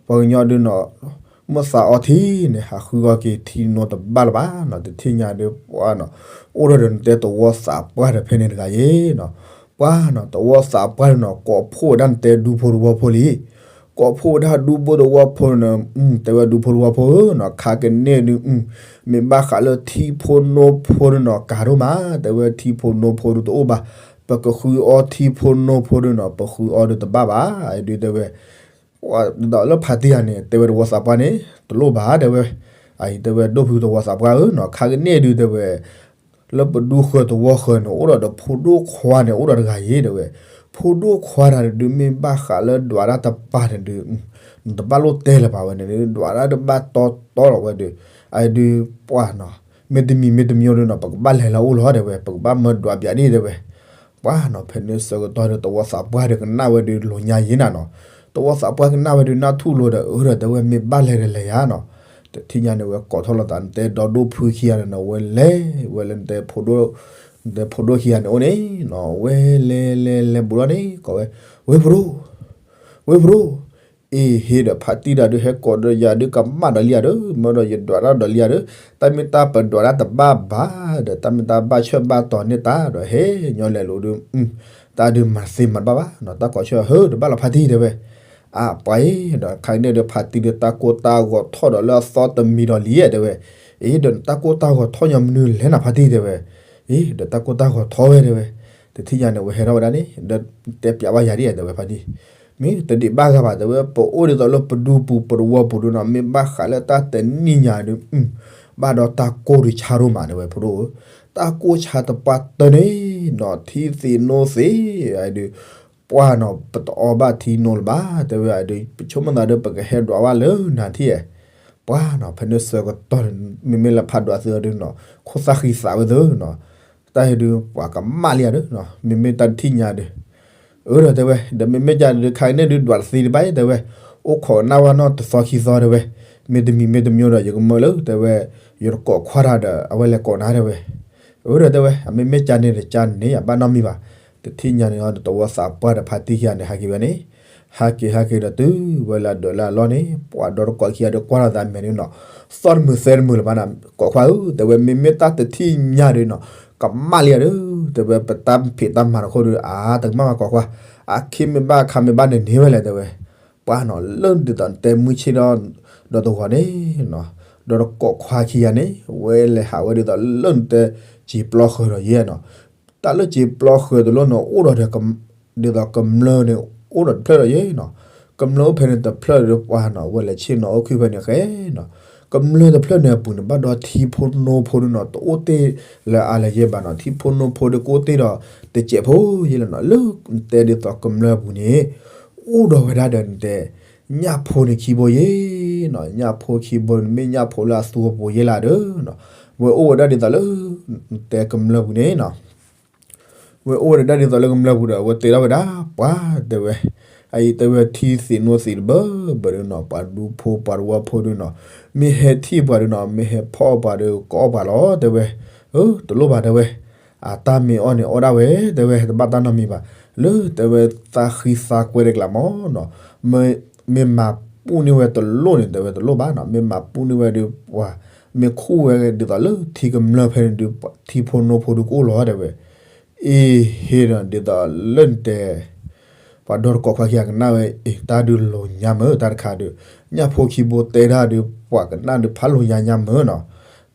ၤကညီဒုးနီၤ မ့ၢ်သးအီထံန့ၣ် ဟးဃုအီက့ၤထံနိတဘၣ်လၢၤဘၣ်နီၤ တထံၣ်ညါဒုးပှၤနီၤ အိၣ်ဒီးနတဲသဝီသးပှၢ်ဒီးဖဲန့ၣ်တဂၤယ့နီၤ ပှၤနီၤ သဝီသးပှၢ်ဒုးနီၤ ကိးဖှိၣ်ဝဲဒၣ်နတဲဒူဖိတဝီဖိလံ ကိးဖှိၣ်ဝဲဒၣ်ဒူဖိတဝီဖိန့ၣ် တဲဝဲဒူဖိတဝီဖိဧၢနီၤ ခါကန့ၢ်ဒုး မ့ၢ်ဘၣ်ဃးလၢထံဖိနိဖိဒုးနီၤ ကၤဒိၣ်မး တဲဝဲထံဖိနိဖိဒုးတအိၣ်ဘၣ် ပကဃုအီထံဖိနိဖိဒုးနီၤ ပဃုအီဒုးတဘၣ်ဘၣ် အဒုးတဲဝဲ ဒ်သိးလၢဖါတံၢ်ယၤန့ၣ် တဲဝဲသဝီသးပှၢ်န့ၣ် တလိၣ်ဘၣ်တဲဝဲ အအံၤတဲဝဲဒိၣ်ဖုသဝီသးပှၢ်ဧၢနီၤ ခါကန့ၢ်ဒုးတဲဝဲ လၢပဒူဃၢၤသဝီဃၢၤန့ၣ် အိၣ်ဒီးဒီးဖိဒိၣ်ခွါန့ၣ် အိၣ်ဒီးတဂၤယ့တဲဝဲ ဖိဒိၣ်ခွါတၢ်ဒုးမ့ၢ်ဘၣ်ဃးလၢဒွးတၢ်တပၤန့ၣ်ဒုး နတဘၣ်လိၣ်တဲလၢၤဘၣ်ဝဲန့ၣ်ဒုး ဒွးတၢ်တဘၣ်တီတီလီၤဝဲဒုး အဒုးပှၤနီၤ မ့တမံၤမ့တမံၤဒုးနီၤ ပကဘၣ်လဲၤလၢအအိၣ်လီၤတဲဝဲ ပကဘၣ်မၢဒွးပၠးဒ်တဲဝဲ ပှၤနီၤ ဖဲန့ၣ်ဆၢကတီၢ်ဒီး သဝီသးပှၢ်ဒီးကနၣ်ဝဲဒုး လိာ်ညါယ့နၤနီၤ သဝီသးပှၢ်ကနၣ်ဝဲဒုး နၢ်ထူၣ်လိာ်ဒီး အၢဒီးတဲဝဲ မ့ၢ်ဘၣ်လဲၤဒီးလဲၤယၤနီၤ တထံၣ်ညါန့ၣ် ဝဲကိးထီၣ်လိာ်သး နတဲဒီဒိၣ်ဖုခံဂၤန့ၣ်နီၤ ဝဲလဲၤဝဲလၢနတဲ နတဲဖိဒိၣ်ခံဂၤန့ၣ်အိၣ်န့ၣ်နီၤ ဝဲလဲၤလဲၤလဲၤဘူးလီၤန့ၣ် ကိးဝဲ ဝ့ၢ်ဖိဒိၣ် ဝ့ၢ်ဖိဒိၣ် အ့ၣ် ဟ့ၣ်ဒီးဖါတံၢ်တၢ်ဒုး ဟဲကိးဒီးယၤဒုး ကမၣ်ဒီးလံဧါဒီး မၢဒီးယဒွးတၢ်ဒီးလံဧါဒီး တၢ်မ့ၢ်တၢ်ပဒွးတၢ်တဘၣ်ဘၣ်ဒီး တၢ်မ့ၢ်တၢ်ဘၣ်ဆၢဘၣ်တီၤန့ၢ်တၢ်ဒီး ဟဲညီလဲၤလိာ်ဒုး တၢ်ဒုးမၤသ့မၤတဘၣ်ဘၣ်နီၤ တၢ်ကိးဆၢဟၢတဘၣ်လီၤဖါတံၢ်တဲဝဲ အပှၤအံၤဒီး ခါကန့ၣ်ဒီး ဖါတံၢ်ဒီးတၢ်ကိၢ်တၢ်ဂီၤထီၣ်ဒီးလၢအသီတမံၤဒီးလံဧါတဲဝဲ အ့ၣ် ဒီးနတၢ်ကိၢ်တၢ်ဂီၤထီၣ်ညီမနုၤလဲၣ်နၤဖါတံၢ်တဲဝဲ အ့ၣ် ဒီးတၢ်ကိၢ်တၢ်ဂီၤထီၣ်ဝဲတဲဝဲ တထံၣ်ညါန့ၣ် ဝဲဟဲထီၣ်ဝဲဒၣ်န့ၣ် ဒီးတဲပၠးဘၣ်ယၤဒ်တဲဝဲဖါတံၢ် မ့ၢ်တဒံးဘၣ်ဂၤဘၣ်တဲဝဲ ပအိၣ်ဒ်သိးလၢပဒူပူၤပတဝီပူၤဒုးနီၤ မ့ၢ်ဘၣ်ဃးလၢတၢ်တနံၣ်ညါဒုး ဘၣ်ဒီးတၢ်ကိၢ်ဒုးဆါဒိၣ်မးတဲဝဲ ဖိဒိၣ်ဧၢ တၢ်ကိၢ်ဆါတပှၢ်တၢၢ်န့ၣ်နီၤ ထံသ့ၣ်နိသ့ၣ်ဒုး ပှၤနီၤ ပတအီဘၣ်ထံနိလၢၤဘၣ် တဲဝဲဒုး ပဆိကမိၣ်သးဒီး ပကဟဲဒွးဘၣ်လၢနၤထံၣ် ပှၤနီၤ ဖဲန့ၣ်ဆၢကတီၢ်န့ၣ် မ့မ့ၢ်လၢဖးဒွးသုအီၤဒုးနီၤ ခိၣ်သၣ်ဃံသးဝဲသၢနီၤ တၢ်ဟဲဒုး ပှၤကမၣ်လံဧါဒီး မ့မ့ၢ်တၢ်တထံၣ်ညါဒီး အၢဒီးတဲဝဲ ဒီးမ့မ့ၢ်ကန့ၣ်ဒုး ခါကန့ၣ်ဒုး ဒွးတသ့တဘၣ်တဲဝဲ အိၣ်ခိးကနၣ်ဝဲနီတသီခံသီတဲဝဲ မ့တမံၤမ့တမံၤဒီး ယကမၢလၢတဲဝဲ ယတကိးခွါတၢ်ဒီး အဝဲလဲၤကိးနၤတဲဝဲ အၢဒီးတဲဝဲ အမ့မ့ၢ်ကန့ၣ်ဒီးကန့ၣ် ယဘၣ်နီတမံၤဘၣ် တထံၣ်ညါန့ၣ်ဒီး သဝီသးပှၢ်ဒီးဖါတံၢ်ခံဂၤန့ၣ် ဟးက့ၤဝဲန့ၣ် ဟးက့ၤဟးက့ၤဒီးတုၤဝဲလၢအဒၢးလၢအလီၢ်န့ၣ် ပှၤဒီတကိးခံဂၤဒီးကွၢ်လီၤသးမဲာ်န့ၣ်နီၤ သီၣ်တမုာ်သဲတမုာ်လၢၤဘၣ်န့ၣ် ကိးခွါဧၢ တဲဝဲ မ့မ့ၢ်တၢ်တထံၣ်ညါဒီးနီၤ ကမၣ်လံဧါဒီး တဲဝဲ ပတၢ်ဖံးတၢ်မၤတခိၣ်ဒီး အါတကမၣ်ဘၣ်ကိးခွါ အါခ့မ့ၢ်ဘၣ်ခါမ့ၢ်ဘၣ်န့ၣ်န့ၢ်ဝဲလဲၣ်တဲဝဲ ပှၤနီၤ လၢဒ်သိးနတဲမုၢ်ဆ့ၣ်ဒီး ဒီးတဂီၤန့ၣ်နီၤ ဒီးတကိးခွါခံဂၤန့ၣ် ဝဲလဲၤဟးဝဲဒ်သိးလၢနတဲ စံာ်ပျီဃၢၤဒီးယဲနီၤ တၢ်လၢစံာ်ပျီဃၢၤတလိၣ်န့ၣ် အိၣ်ဒီး ဒ်သိးကမျၢၢ်န့ၣ် အိၣ်ဒီးတဖျၢၣ်ဒီးယဲနီၤ ကမျၢၢ်အိၣ်ဖဲန့ၣ်တဖျၢၣ်ဒီးပှၤနီၤ ဝဲလဲၤဆ့ၣ်နီၤအိၣ်ခုဖဲန့ၣ်ဃဲနီၤ ကမျၢၢ်တဖျၢၣ်န့ၣ်အပူၤန့ၣ် ဘၣ်ဒီးထံဖိနိဖိဒုနီၤ တအိၣ်တ့ၢ်လၢအါလၢယဲၢ်ဘၣ်နီၤ, ထံဖိနိဖိဒုကအိၣ်တ့ၢ်ဒီး တစဲးဖိယဲၢ်လီၤနီၤ, လၢနတဲဒ်သိးကမျၢၢ်ပူၤန့ၣ် အိၣ်ဒီးဝဲဒၣ်ဒီးနတဲ ညၣ်ဖိန့ၣ်ခံဘိယဲၢ်နီၤ, ညၣ်ဖိခံဘိန့ၣ် မ့ၢ်ညၣ်ဖိလၢအသူအပူၤယဲၢ်လၢဒီးနီၤ, ဝဲအိၣ်ဝဲဒၣ်ဒ်သိးလၢ နတဲကမျၢၢ်ပူၤန့ၣ်နီၤ ဝဲအိၣ်ဝဲဒၣ်ဒ်သိးလၢကမျၢၢ်ပူၤဒီး အဝဲတဲထီၣ်ဝဲဒၣ် ပှၤတဲဝဲ, အအံၤတဲဝဲထံသံးနိသံးတဘၢဘၢဒုနီၤ, ပှၤဒူဖိပှၤတဝီဖိဒုနီၤ, မ့ၢ်ဟဲထံၣ်ပှၤဒုနီၤ, မ့ၢ်ဟဲဖီၣ်ပှၤဒု ကအီၣ်ပှၤလီၤတဲဝဲ, အၢ တလိၣ်ဘၣ်တဲဝဲ, အတၢ်မ့ၢ်အီၣ်န့ၣ်အီၣ်ဒၣ်ဝဲတဲဝဲ, တဘၣ်တၢ်နီတမံၤဘၣ်, လၢတဲဝဲသးဃံသးကွဲတကျးမးနီၤ, မ့ၢ်မၤပူၣ်န့ၢ်ဝဲတလိၣ်န့ၣ် တဲဝဲတလိၣ်ဘၣ်နီၤ, မ့ၢ်မၤပူၣ်န့ၢ်ဝဲဒု ပှၤ မ့ၢ်ခူၣ်ဝဲဒ်သိးလၢထံကမျၢၢ်ဖဲန့ၣ်ဒု ထံဖိနိဖိဒုကအိၣ်လီၤတဲဝဲ, အ့ဟ့ဒီးဒ်သိးလၢနတဲ ပှၤဒီတကိးခွါခံဂၤကနၣ်ဝဲ အ့ တၢ်ဒုးလိၤညါမၢ် တၢ်တခါဒုး, ညၣ်ဖိခံဘိတဲတၢ်ဒုး ပှၤကနၣ်ဒုးဖးလိၤညါညါမၢ်နီၤ,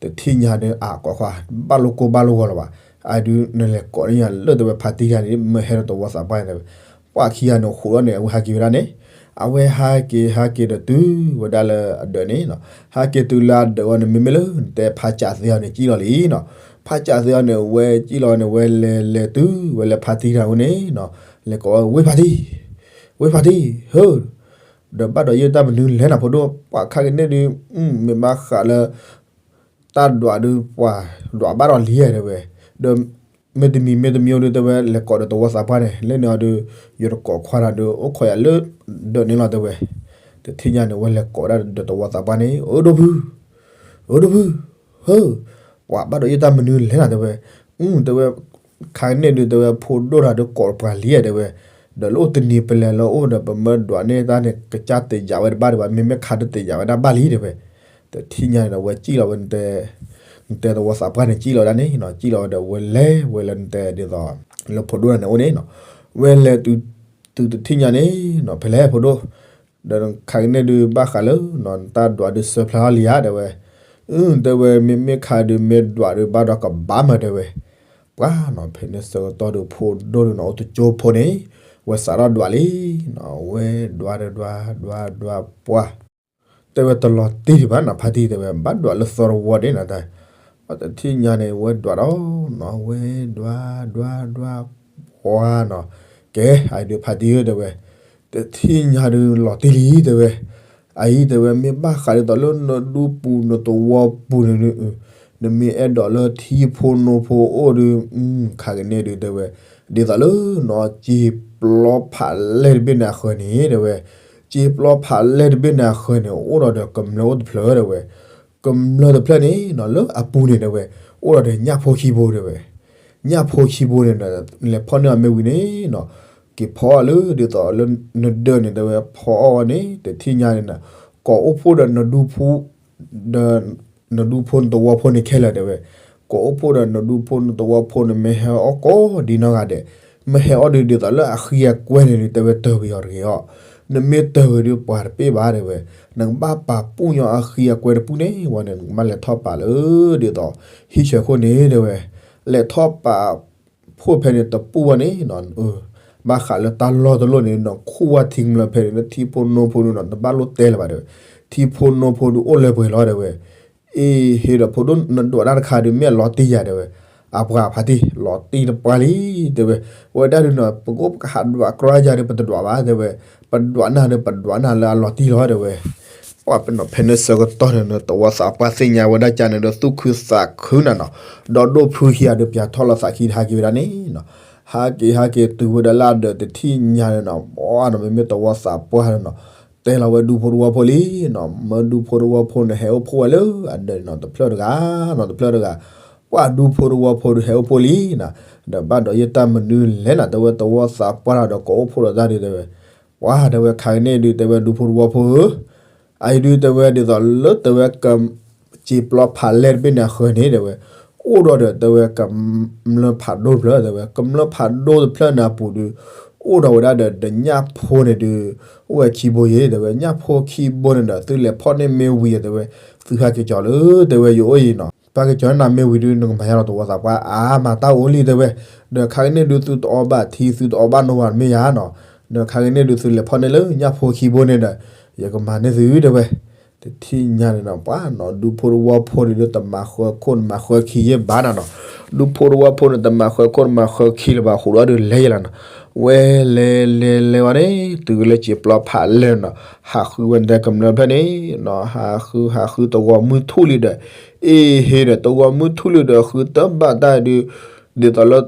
တထံၣ်ညါဒုး အကိးခွါ ဘၣ်လိကိၢ်ဘၣ်လိဂီၤလၢၤဘၣ်, အဒုးနလဲၤကိးန့ၢ်ယၤလၢတဲဝဲဖါတံၢ်တဂၤန့ၣ် မ့ၢ်ဟဲဒီးတဝီသးပှၢ်န့ၣ်တဲဝဲ, ပှၤခံဂၤန့ၣ် ဃိးဒီးန့ၣ် အဝဲဟးက့ၤဝဲဒၣ်န့ၣ်, အဝဲဟးက့ၤဟးက့ၤဒီးတုၤဝဲဒၣ်လၢအဒၢးန့ၣ်နီၤ, ဟးက့ၤတုၤလၢအဒၢးဝဲန့ၣ် မ့မ့ၢ်လၢနတဲဖးကးသ့အီၤန့ၣ် ကံၣ်လီၤလံနီၤ, ဖးကးသ့အီၤန့ၣ် ဝဲကံၣ်လီၤန့ၣ် ဝဲလဲၤလဲၤတုၤဝဲလၢဖါတံၢ်တဂၤအအိၣ်န့ၣ်နီၤ, လဲၤကိးဝဲ ဝ့ၢ်ဖါတံၢ်, ဝ့ၢ်ဖါတံၢ် ဟၢ ဒီးဘၣ်ဒီးယဲၢ်တၢ်မနုၤလဲၣ်နၤဖိဒိၣ်, ပှၤခါကန့ၣ်ဒုး မ့ၢ်ဘၣ်ဃးလၢ တၢ်ဒွးဒုးပှၤဒွးဘၣ်ဒီးလံဧါတဲဝဲ, ဒီးမ့ၢ်တမံၤမ့ၢ်တမံၤအိၣ်ဒုးတဲဝဲ လဲၤကိးဒီးတဝီသးပှၢ်န့ၣ် လၢန့ၣ်အီၤဒုး ယတကိးခွါနၤဒုး အိၣ်ခိးယၤလၢဒၢးန့ၣ်လီၤတဲဝဲ, တထံၣ်ညါန့ၣ် ဝဲလဲၤကိးဒၣ်ဒီးတဝီသးပှၢ်န့ၣ် အိၣ်ဒိၣ်ဖု အိၣ်ဒိၣ်ဖု ဟၢ ပှၤဘၣ်ဒီးယဲၢ်တၢ်မနုၤလဲၣ်နၤတဲဝဲ, အု တဲဝဲ ခါကန့ၣ်ဒုးတဲဝဲ ဖိဒိၣ်တဂၤဒုးကိးပှၤလံဧါတဲဝဲ, ဒီးလၢအိၣ်တနံၤပလဲၤလၢအိၣ်ဒီး ပမၢဒွးန့ၢ်တၢ်န့ၣ် ကစၢ်တယာ်ဝဲတဘၣ်ဒံးဘၣ်, မ့မ့ၢ်ခါဒုးတယာ်ဝဲဒၣ်ဘၣ်လံတဲဝဲ, တထံၣ်ညါန့ၣ်ဒီး ဝဲကံၣ်လီၤဝဲ နတဲတဝီသးပှၢ်န့ၣ် ကံၣ်လီၤဝဲဒၣ်န့ၣ်နီၤ, ကံၣ်လီၤဝဲဒီး ဝဲလဲၤဝဲလၢနတဲဒ်သိး လၢဖိဒိၣ်တဂၤန့ၣ်အိၣ်န့ၣ်နီၤ, ဝဲလဲၤတုၤ တုၤတထံၣ်ညါန့ၣ်နီၤ ဖဲလဲၣ်ဖိဒိၣ်, ဒီးခါကန့ၣ်ဒုးဘၣ်ဃးလၢ နတၢ်ဒွးဒုးစၢဖျါထီၣ်လံဧါတဲဝဲ, အု တဲဝဲ မ့မ့ၢ်ခါဒုးမ့ၢ်ဒွးဒုးဘၣ်ဒီးကဘၣ်မးတဲဝဲ, ပှၤနီၤ ဖဲန့ၣ်ဆၢကတီၢ်ဒုး ဖိဒိၣ်ဒုးနီၤ အိၣ်တကၠိဖိန့ၣ် ဝဲစးထီၣ်ဒွးလံနီၤ, ဝဲဒွးဒီးဒွး ဒွး ဒွး ပှၤ တဲဝဲတလီၤတံၢ်ဒံးဘၣ်နီၤ ဖါတံၢ်တဲဝဲ ဘၣ်ဒွးလၢသီတဝီဒၣ်နီၤ, တထံၣ်ညါန့ၣ် ဝဲဒွးဒီးနီၤ ဝဲဒွး ဒွး ဒွး ပှၤနီၤ, ကဲ အဒုးဖါတံၢ်ဧၢတဲဝဲ, တထံၣ်ညါဒုးလီၤတံၢ်လံတဲဝဲ, အအံၤတဲဝဲ မ့ၢ်ဘၣ်ဃးဒ်သိးလၢနဒူပူၤနသဝီပူၤန့ၣ်ဒုး နမ့ၢ်အဲၣ်ဒိးလၢထံဖိနိဖိအိၣ်ဒုး ခါကန့ၣ်ဒုးတဲဝဲ, ဒ်သိးလၢနီၤ စံာ်ပျီဖးလဲၢ်တဘ့ၣ်န့ၣ်အဃၢၤန့ၣ်တဲဝဲ, စံာ်ပျီဖးလဲၢ်တဘ့ၣ်န့ၣ်အဃၢၤန့ၣ် အိၣ်ဒီးဒီးကမျၢၢ်အိၣ်တဖျၢၣ်တဲဝဲ, ကမျၢၢ်တဖျၢၣ်န့ၣ်နီၤ လၢအပူၤန့ၣ်တဲဝဲ, အိၣ်ဒီးဒီးညၣ်ဖိခံဘိတဲဝဲ, ညၣ်ဖိခံဘိန့ၣ်ဒီး လဲၤဖီၣ်န့ၢ်အီၤမ့ၢ်ဝံၤန့ၣ်နီၤ, က့ၤဖီအီၣ်လၢဒ်သိးလၢနဒၢးန့ၣ်တဲဝဲ ဖီအီၣ်ဝဲန့ၣ် တထံၣ်ညါန့ၣ်နီၤ, ကိးအိၣ်ဖှိၣ်ဒီးနဒူဖိ ဒီး နဒူဖိနသဝီဖိန့ၣ်ခဲလၢာ်တဲဝဲ, ကိးအိၣ်ဖှိၣ်ဒီးနဒူဖိနသဝီဖိန့ၣ် မ့ၢ်ဟဲအီၣ်ကိးဒ်နီၢ်ဂၤဒဲး, မ့ၢ်ဟဲအီၣ်ဒုးဒ်သိးလၢအဃံအကွဲန့ၣ်ဒုး တဲဝဲတၢၢ်ကွံာ်အီၤတဂ့ၤအီၤ, နမ့ၢ်တၢၢ်ကွံာ်ဒုးပှၤတပ့ၢ်ဘၣ်တဲဝဲ, နကဘၣ်ပာ်ပူၣ်ညီအဃံအကွဲတပူၣ်န့ၣ်ဝံၤန့ၣ် နကဘၣ်လဲၤထီၣ်ပာ်လၢဒ်သိး ဟံၣ်ဆၢခိၣ်န့ၣ်တဲဝဲ, လဲၤထီၣ်ပာ် ဖှိၣ်ဖဲန့ၣ်တပူၣ်ဝဲန့ၣ်နီၤ, ဘၣ်ဃးလၢတၢ်လီၢ်တလီၢ်န့ၣ်နီၤ ခူၣ်ဝဲထံကမျၢၢ်ဖဲန့ၣ် လၢထံဖိနိဖိဒုနီၤ တဘၣ်လိၣ်တဲလၢၤဘၣ်တဲဝဲ, ထံဖိနိဖိဒုအိၣ်လၢပှဲၤလီၤတဲဝဲ, အ့ဟ့ဒီးဖိဒိၣ်နဒွးတၢ်တခါဒုး မ့ၢ်အလီၤတံၢ်ယၤတဲဝဲ, အပှၤဖါတံၢ် လီၤတံၢ်တပှၢ်လံတဲဝဲ, ဝဲဒၣ်ဒုနီၤ ပကအိၣ်ပကဟးဒွးကြၢးယၤဒုး ပတဒွးဘၣ်တဲဝဲ, ပဒွးနၤဒုး ပဒွးနၤလၢအလီၤတံၢ်လီၤတဲဝဲ ပှၤပနီၤဖဲန့ၣ်ဆၢကတီၢ်န့ၣ် တဝီသးပှၢ်သ့ၣ်ညါဝဲဒၣ်ကန့ၣ်ဒီး သူၣ်ခုသးခုနၤနီၤ, ဒီးဒိၣ်ဖုခံဂၤဒုး ပၠးထီၣ်လီၤသးခံဟးက့ၤဝဲဒၣ်န့ၣ်နီၤ, ဟးက့ၤဟးက့ၤတုၤဝဲဒၣ်လၢအဒၢးတထံၣ်ညါန့ၣ်နီၤ, ဘၣ်နီၤ မ့မ့ၢ်တဝီသးပှၢ်န့ၣ်နီၤ, တဲလီၤဝဲဒူဖိတဝီဖိလံနီၤ, မၢဒူဖိတဝီဖိန့ၣ် ဟဲအိၣ်ဖှိၣ်ဝဲလၢအဒၢးန့ၣ်နီၤ တဖျၢၣ်တဂၤနီၤ တဖျၢၣ်တဂၤ, ပှၤဒူဖိတဝီဖိဒုးဟဲအိၣ်ဖှိၣ်လံနီၤ, ဒီးဘၣ်ဒီးယတၢ်မနုၤလဲၣ်နီၤ တဲဝဲတဝီသးပှၢ်ဒီးကိးအိၣ်ဖှိၣ်ဒီးတၢ်ဒုးတဲဝဲ ပှၤတဲဝဲခါကန့ၣ်ဒုး တဲဝဲဒူဖိတဝီဖိဧၢ, အအံၤဒုးတဲဝဲဒ်သိးလၢတဲဝဲက စံာ်ပျီဖးလဲၢ်တဘ့ၣ်န့ၣ်အဃၢၤန့ၣ်တဲဝဲ, အိၣ်ဒီးဒီးတဲဝဲကမျၢၢ်ဖးဒိၣ်တဖျၢၣ်တဲဝဲ, ကမျၢၢ်ဖးဒိၣ်တဖျၢၣ်န့ၣ်အပူၤဒုး အိၣ်ဒီးဝဲဒၣ်ဒီးညၣ်ဖိန့ၣ်ဒုး အိၣ်ဝဲခံဘိယဲၢ်တဲဝဲ, ညၣ်ဖိခံဘိန့ၣ်ဒီး သုလဲၤဖီၣ်န့ၢ်မ့ၢ်ဝံၤတဲဝဲ, သုဟဲက့ၤကၠီၤလၢတဲဝဲယအိၣ်အံၤနီၤ, ပၢ်က့ၤကၠီၤန့ၢ်နၤမ့ၢ်ဝံၤဒုး နကမၤယါလီၤတဝီသးပှၢ် အါမၤတၢ်အိၣ်လံတဲဝဲ, ဒီးခါကန့ၣ်ဒုး သုတအီၣ်ဘၣ်ထံ သုတအီၣ်ဘၣ်နိဝၤမ့ၢ်ယါနီၤ, ဒီးခါကန့ၣ်ဒုး သုလဲၤဖီၣ်န့ၢ်လၢညၣ်ဖိခံဘိန့ၣ်ဒီး ယကမၤန့ၢ်သုတဲဝဲ, တထံၣ်ညါန့ၣ်နီၤ ပှၤနီၤ ဒူဖိတဝီဖိန့ၣ်ဒုး တမၤဃၢခိၣ်တမၤဃၢခံယဲၢ်ဘၣ်နၤနီၤ. ဒူဖိတဝီဖိန့ၣ် တမၤဃၢခိၣ်တမၤဃၢခံလၢၤဘၣ် ဟူးဒီးဒုးလဲၤယဲၢ်လီၤနီၤ. ဝဲလဲၤလဲၤလဲၤဝဲန့ၣ် တုၤလၢစံာ်ပျီဖးလဲၢ်နီၤ ဟးဃုဝဲဒၣ်ကမျၢၢ်ဖျၢၣ်န့ၣ်နီၤ ဟးဃုဟးဃုတဂီၤမုၢ်ထူၣ်လံဒီး အ့ဟ့ဒီး တဂီၤမုၢ်ထူၣ်လံဒီး ဃုတဘၣ်တၢ်ဒုး ဒ်သိးလၢ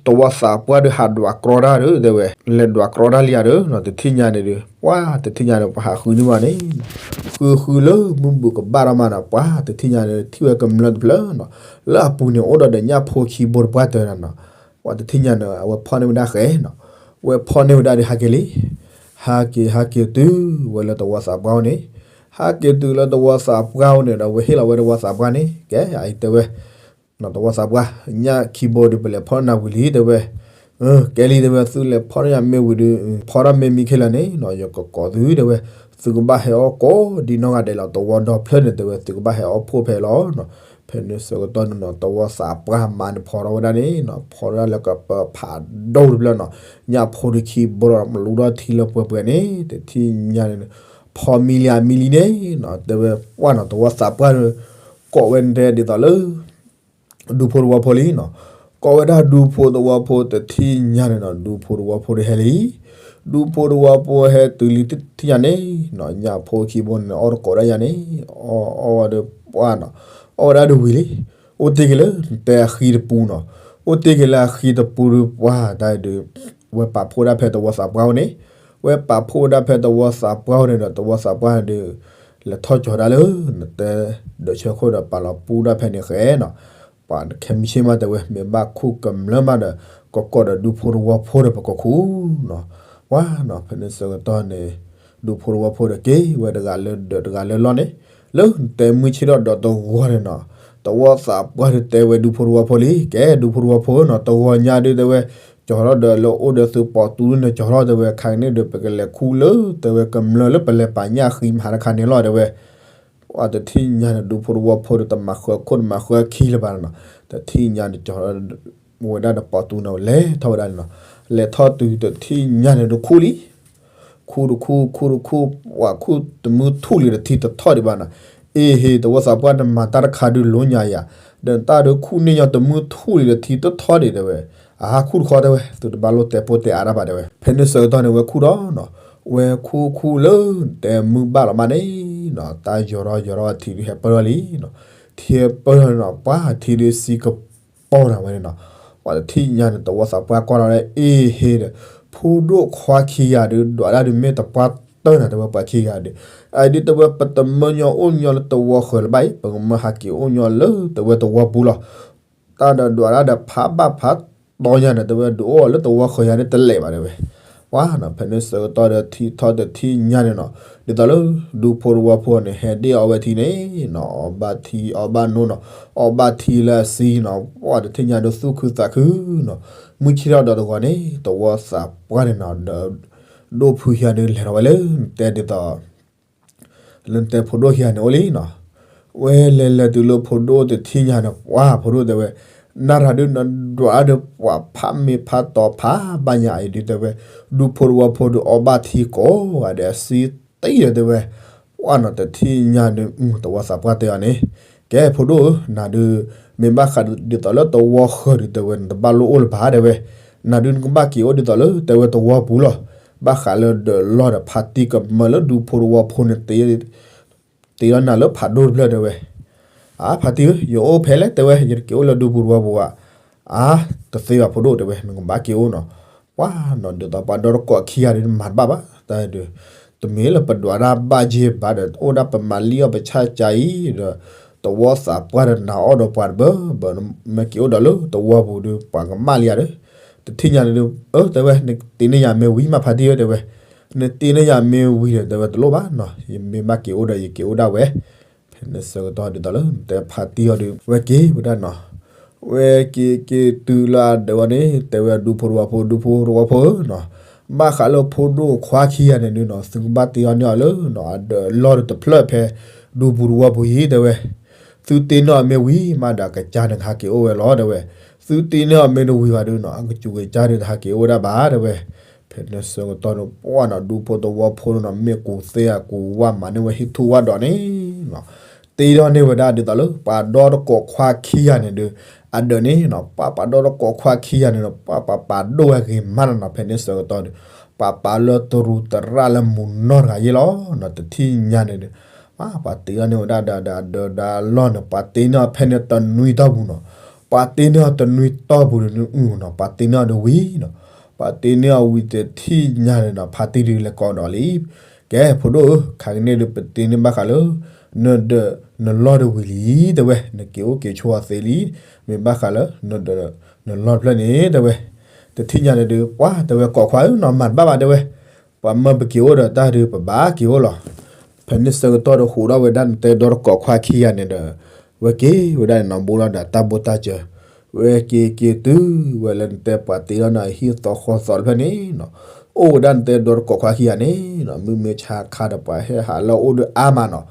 တဝီသးပှၢ်ဒုး ဟးဒွးကြီတၢ်ဒီး တဲဝဲ လဲၤဒွးကြီတၢ်လံဧါဒီး တထံၣ်ညါန့ၣ်ဒုး ပှၤတထံၣ်ညါန့ၣ် ပှၤဟးဃုန့ၢ်ဘၣ်န့ၣ် ဃုဃုလၢမုၢ်ဘူးကဘၣ်ထီၣ်မးနီၤ ပှၤတထံၣ်ညါန့ၣ် ထံၣ်ဝဲကမျၢၢ်တဖျၢၣ်နီၤ လၢအပူၤန့ၣ် အိၣ်ဒီးဒီးညၣ်ဖိခံဘိတပှၢ်တၢၢ်နီၤနီၤ. ပှၤတထံၣ်ညါန့ၣ် အဝဲဖီၣ်န့ၢ်ဝဲဒၣ်ဃဲနီၤ ဝဲဖီၣ်န့ၢ်ဝဲဒၣ်ဒီး ဟးက့ၤလံ ဟးက့ၤ ဟးက့ၤတုၤဝဲလၢတဝီသးပှၢ်အိၣ်န့ၣ် ဟးက့ၤတုၤလၢတဝီသးပှၢ်အိၣ်န့ၣ်ဒီး ဝဲဟ့ၣ်လီၤဝဲတဝီသးပှၢ်န့ၣ် ကဲ အအံၤတဲဝဲ တဝီသးပှၢ် ညၣ်ခံဘိဒီး ပလဲၤဖီၣ်နၤဝံၤလံ တဲဝဲ ကဲလံ တဲဝဲ သုလဲၤဖီၣ်န့ၢ်ယၤမ့ၢ်ဝံၤဒီး ဖီၣ်ထီၣ်မ့ၢ်မံခ့လၢာ်န့ၣ်နီၤ ယကကိးသု တဲဝဲ သုကဘၣ်ဟဲအီၣ်ကိးဒ်နီၢ်ဂၤဒဲးလီၤ တဝီဒီဖျၢၣ်န့ၣ် တဲဝဲ သုကဘၣ်ဟဲအီၣ်ဖှိၣ်ဖဲလီၤနီၤ. ဖဲန့ၣ်ဆၢကတီၢ်န့ၣ်နီၤ တဝီသးပှၢ်မါန့ၣ်ဖီထီၣ်ဝဲဒၣ်န့ၣ်နီၤ ဖီထီၣ်ဝဲဒၣ်လၢကပၢၤဖးဒိၣ်တဖျၢၣ်နီၤ ညၣ်ဖိဒီးခံဘိဒီး လူၤထီၣ်ထံလၢပှဲၤပှဲၤန့ၣ် တထံၣ်ညါန့ၣ် ဖီမံလံဧါမံလံန့ၣ်နီၤ တဲဝဲပှၢ်နီၤ တဝီသးပှၢ်ဒီး ကိးဝဲဒၣ်ဒ်သိးလၢ ဒူဖိတဝီဖိလံနီၤ. ကိးဝဲဒၣ်ဒူဖိတဝီဖိတထံၣ်ညါန့ၣ်နီၤ ဒူဖိတဝီဖိဒီးဟဲလံ ဒူဖိတဝီဖိဟဲတုၤလံတထံၣ်ညါန့ၣ်နီၤ ညၣ်ဖိခံဘိန့ၣ် အီၣ်တကိးဒၣ်ညါန့ၣ် အီၣ်အီၣ်ဝဲဒီးပှၢ်နီၤ အီၣ်ဝဲဒၣ်ဒီးဝံၤလံ အိၣ်တ့ၢ်က့ၤလၢတဲအဃံတပူၤနီၤ အိၣ်တ့ၢ်က့ၤလၢအဃံတပူၤဒီးပှၢ်တၢ်ဒီး ဝဲပာ်ဖှိၣ်ဒၣ်ဖဲတဝီသးပှၢ်အိၣ်န့ၣ် ဝဲပာ်ဖှိၣ်ဝဲဒၣ်ဖဲတဝီသးပှၢ်အိၣ်န့ၣ်ဒီး တဝီသးပှၢ်န့ၣ်ဒီး လဲၤထီၣ်ကၠီၤဒၣ်လၢ နတဲဒၢးဆၢခိၣ်ဒီးပာ်လီၤပူဒၣ်ဖဲန့ၣ်ဃဲနီၤ. ပှၤခဲမုၢ်ဆ့ၣ်မးတဲဝဲ မ့ၢ်ဘၣ်ခူၣ်ကမျၢၢ်မးဒီး ကကိးဒီးဒူဖိတဝီဖိဒီးပကခူၣ်နီၤ. ပှၤနီၤ ဖဲန့ၣ်ဆၢကတီၢ်န့ၣ် ဒူဖိတဝီဖိဒီးက့ၤဝဲတဂၤလၢဒၢးတဂၤလၢလီၢ်န့ၣ် လၢနတဲမုၢ်ဆ့ၣ်ထီၣ်ဒီးတဂီၤန့ၣ်နီၤ တဝီသးပှၢ်ဒီးတဲဝဲဒူဖိတဝီဖိလံ ကဲဒူဖိတဝီဖိနီၤ တဂီၤညါဒုးတဲဝဲ ကၠီၤထီၣ်ဒီးလၢအိၣ်ဒီးသုပိာ်တူန့ၣ် ကၠီၤထီၣ်တဲဝဲ ခါန့ၣ်ဒီး ပကလဲၤခူၣ်လၢတဲဝဲကမျၢၢ်လၢပလဲၤပာ်ညၣ်ဃံမဟါတခါန့ၣ်လီၤတဲဝဲ ပှၤတထံၣ်ညါန့ၣ် ဒူဖိတဝီဖိဒီး တမၤဃၢခိၣ်တမၤဃၢခံလၢၤဘၣ်နီၤ. တထံၣ်ညါန့ၣ် ကၠီၤထီၣ်ဝဲဒၣ်ဒီးပိာ်တူန့ၣ် လဲၤထီၣ်ဝဲဒၣ်န့ၣ်နီၤ. လဲၤထီၣ်တုၤတထံၣ်ညါန့ၣ် ဒုးခူၣ်လံ ခူၣ်တခူၣ် ခူၣ်တခူၣ် ပှၤခူၣ်တမုၢ်ထူၣ်လံဒီးထံတထီၣ်ဒံးဘၣ်နီၤ. အ့ဟ့ တဝီသးပှၢ် နမၤတၢ်တခါဒုးလိညါယၤ, ဒီးနတၢ်ဒုးခူၣ်န့ၢ်ညီတမုၢ်ထူၣ်လံဒီးထံတထီၣ်ဒံးတဲဝဲ. အဟးခူၣ်တခီတဲဝဲ, သုတဘၣ်လိၣ်တဲပိၢ်တဲအါတၢ်ဘၣ်တဲဝဲ. ဖဲန့ၣ်ဆၢကတီၢ်န့ၣ် ဝဲခူၣ်ဒီးနီၤ, ဝဲခူၣ်ခူၣ်လၢတဲမုၢ်ဘၣ်လီၤမးန့ၣ်နီၤ, တၢ်ယီၤထီၣ်ယီၤထီၣ်ထံဒုးဟဲပၢၢ်ထီၣ်လံနီၤ. ထံဟဲပၢၢ်ထီၣ်နီၤ, ပှၤထံဒုးစံက ပီၢ်နၤဝဲန့ၣ်နီၤ, ပှၤတထံၣ်ညါန့ၣ် တဝီသးပှၢ်ကွၢ်လီၤလၢအ့ဟ့ဒီး, ဖိဒိၣ်ခွါခံဂၤဒုး ဒွးတၢ်ဒုးမ့ၢ်တပှၢ်တၢၢ်နၤတဲဝဲ ပှၤခံဂၤဒုး, အဒုးတဲဝဲ ပတမၢညီအိၣ်ညီလၢတဝီဃၢၤလၢၤဘၣ်အံၤ, ပကမၢဟးက့ၤအိၣ်ညီလၢတဲဝဲတဝီပူၤလီၤ. တၢ်ဒီးဒွးတၢ်ဒီးဖးဘၣ်ဖးတီညါန့ၣ် တဲဝဲဒုးအိၣ်လၢတဝီဃၢၤယၤန့ၣ်တလဲၤဘၣ်တဲဝဲ. ပှၤနီၤ ဖဲန့ၣ်ဆၢကတီၢ်ဒီးထံထီၣ်တထံၣ်ညါန့ၣ်နီၤ, ဒ်သိးလၢဒူဖိတဝီဖိန့ၣ် ဟဲဒ့ၣ်အီဝဲထံန့ၣ်နီၤ, အီၣ်ဘၣ်ထံအီဘၣ်နိနီၤ, အီၣ်ဘၣ်ထံလၢအစံနီၤ, ပှၤတထံၣ်ညါဒုးသူၣ်ခုသးခုနီၤ. မုၢ်ဆ့ၣ်ထီၣ်ဒီးတဂီၤန့ၣ် တဝီသးပှၢ်န့ၣ်နီၤ ဒီးဒိၣ်ဖုဟံးန့ၣ်လဲၤထီၣ်ဝဲလၢနတဲဒ်သိး လၢနတဲဖိဒိၣ်ခံဂၤန့ၣ်အိၣ်လံနီၤ. ဝဲလဲၤလဲၤတုၤလၢဖိဒိၣ်တထံၣ်ညါန့ၣ် ပှၤဖိဒိၣ်တဲဝဲ, နၢ်ရၤဒုးနဒွးဒီးပှၤဖးမ့ၢ်ဖးတီဖးဘၣ်ညါအံၤဒုးတဲဝဲ, ဒူဖိတဝီဖိဒုးအီၣ်ဘၣ်ထံကိးဂၤဒဲးအစံတံၢ်ဒီးတဲဝဲ. ပှၤနီၤတထံၣ်ညါန့ၣ် တဝီသးပှၢ်တဲအီၤန့ၣ်, ကဲဖိဒိၣ်ဧၢ, နၤဒုး မ့ၢ်ဘၣ်ဃးဒ်သိးလၢတဝီဃၢၤဒုးတဲဝဲ နတဘၣ်လိၣ်အိၣ်လၢၤဘၣ်တဲဝဲ, နၤဒုးနကဘၣ်က့ၤအိၣ်ဒ်သိးလၢတဲဝဲတဝီပူၤလီၤ. ဘၣ်ဃးလၢဒၢးလီၢ်ဒီးဖါတံၢ်ကမၢလၢဒူဖိတဝီဖိန့ၣ် တ့လီၤနၤလၢဖးဒိၣ်တဖျၢၣ်တဲဝဲ. အါ ဖါတံၢ်ဧၢ, ယအိၣ်ဖဲလဲၣ်တဲဝဲ, ယတက့ၤအိၣ်လၢဒူပူၤတဝီပူၤဘၣ်. အါ တသ့ဘၣ်ဖိဒိၣ်တဲဝဲ, နကဘၣ်က့ၤအိၣ်နီၤ. ပှၤနီၤဒ်သိးပှၤဒီတကိးခံဂၤဒုးမၤတဘၣ်ဘၣ်, တၢ်ဒုး တမ့ၢ်လၢပဒွးတၢ်ဘၣ်ယဲၢ်ဘၣ်ဒီး အိၣ်ဒၣ်ပမၤလံအီၣ်ပဆၣ်ကါအံၤဒီး တဝီသးပှၢ်ဒီးနၤအီၣ်ဒီးပှၤတဘၢဘၢ, မ့ၢ်က့ၤအိၣ်ဒီးလၢတဝီပူၤဒီး ပှၤကမၣ်လံယၤဒီး တထံၣ်ညါန့ၣ်ဒုး အၢ တဲဝဲ နတ့န့ၢ်ယၤမ့ၢ်ဝံၤမးဖါတံၢ်ဧၢတဲဝဲ, နတ့န့ၢ်ယၤမ့ၢ်ဝံၤဒီး တဲဝဲတလိၣ်ဘၣ်နီၤ, ယမ့ၢ်ဘၣ်က့ၤအိၣ်ဒီးယက့ၤအိၣ်ဒၣ်ဝဲ. ဖဲန့ၣ်ဆၢကတီၢ်ဒ်သိးလၢနတဲဖါတံၢ်အီၤဒီး ဝဲက့ၤဝဲဒၣ်နီၤ. ဝဲက့ၤက့ၤတုၤလၢအဒၢးဝဲန့ၣ် တဲဝဲဒူဖိတဝီဖိ ဒူဖိတဝီဖိဧၢနီၤ, ဘၣ်ဃးလၢဖိဒိၣ်ခွါခံဂၤန့ၣ်ဒုးနီၤ သုကဘၣ်တ့အီၤန့ၢ်အီၤလၢနီၤ အဒၢးလီၢ်ဒီးတဖျၢၣ်ဖဲဒူပူၤတဝီပူၤအံၤတဲဝဲ. သုတ့န့ၢ်အီၤမ့ၢ်ဝံၤမးဒီး အကစၢ်န့ၣ်ကဟးက့ၤအိၣ်ဝဲလီၤတဲဝဲ. သုတ့န့ၢ်အီၤမ့ၢ်တဝံၤဘၣ်ဒုးနီၤ အကစူၤကစၢ်ဒုးတဟးက့ၤအိၣ်ဝဲဒၣ်ဘၣ်တဲဝဲ. ဖ ဖဲန့ၣ်ဆၢကတီၢ်ဒီး ပှၢ်နီၤ ဒူဖိသဝီဖိန့ၣ်နီၤ မ့ၢ်ကူးသ့အကူးဝါမၤန့ၢ်ဝဲဟံၣ်ထူၣ်ဝၣ်ဒီးန့ၣ်နီၤ, တ့ထီၣ်န့ၢ်ဝဲဒၣ်ဒ်သိးလၢ ပှၤဒီတကိးခွါခံဂၤန့ၣ်ဒီး အဒၢးန့ၣ်နီၤ ပှၢ်ပှၤဒီတကိးခွါခံဂၤန့ၣ်ဒီး ပှၢ်ပှၤပာ်ဒိၣ်ဝဲဂ့ၤမးနီၤနီၤ ဖဲန့ၣ်ဆၢကတီၢ်ဒီး ပှၤပာ်လၢတရူးတရၣ်လၢမုၢ်နီၢ်တဂၤယ့ၢ်လီၤနီၤ တထံၣ်ညါန့ၣ်ဒီး ပှၤတ့ထီၣ်န့ၢ်ဝဲဒၣ်ဒီးဒီးအဒၢးဒီးအလီၢ်န့ၣ် ပှၤတ့န့ၢ်အီၤဖဲန့ၣ်တနွံတီၢ်ပူၤနီၤ, ပှၤတ့န့ၢ်အီၤတနွံတီၢ်ပူၤဒီးန့ၣ်အုၣ်နီၤ ပှၤတ့န့ၢ်အီၤဒီးဝံၤနီၤ, ပှၤတ့န့ၢ်အီၤဝံၤတထံၣ်ညါန့ၣ်နီၤ ဖါတံၢ်ဒုးလဲၤကိးဒီးလံ, ကဲဖိဒိၣ်ဧၢ ခါကန့ၣ်ဒုးပတ့န့ၢ်ဘၣ်ဃးလၢ နဒၢးနလီၢ်ဒီးဝံၤလံ တဲဝဲ, နက့ၤအိၣ်က့ၤဆိအီၤသ့လံ, မ့ၢ်ဘၣ်ဃးလၢ နဒၢးနလီၢ်တဖျၢၣ်န့ၣ် တဲဝဲ, တထံၣ်ညါန့ၣ်ဒုး ပှၤတဲဝဲကိးခွါဧၢနီၤ မၤတဘၣ်ဘၣ်တဲဝဲ, ပှၤမၢပက့ၤအိၣ်ဒီးတၢ်ဒုးပဘၣ်က့ၤအိၣ်လီၤ. ဖဲန့ၣ်ဆၢကတီၢ်ဒီးဃိးထီၣ်ဝဲဒၣ်နတဲဒီတကိးခွါခံဂၤန့ၣ်ဒီး ဝဲက့ၤဝဲဒၣ်န့ၣ်နီၤ ဘူးထီၣ်ဒီးတၢ်ဘိၣ်တၢ်စၢၤ, ဝဲက့ၤက့ၤတုၤဝဲလၢနတဲပှၤတ့ထီၣ်န့ၢ်အဟံၣ်သီဃီသီတဖျၢၣ်န့ၣ်နီၤ, အိၣ်ဝဲဒၣ်နတဲဒီတကိးခွါခံဂၤန့ၣ်နီၤ မုၢ်မ့ၢ်ဆါခါဒီးပှၤဟဲဟးလၢအအိၣ်ဒီးအါမးနီၤ,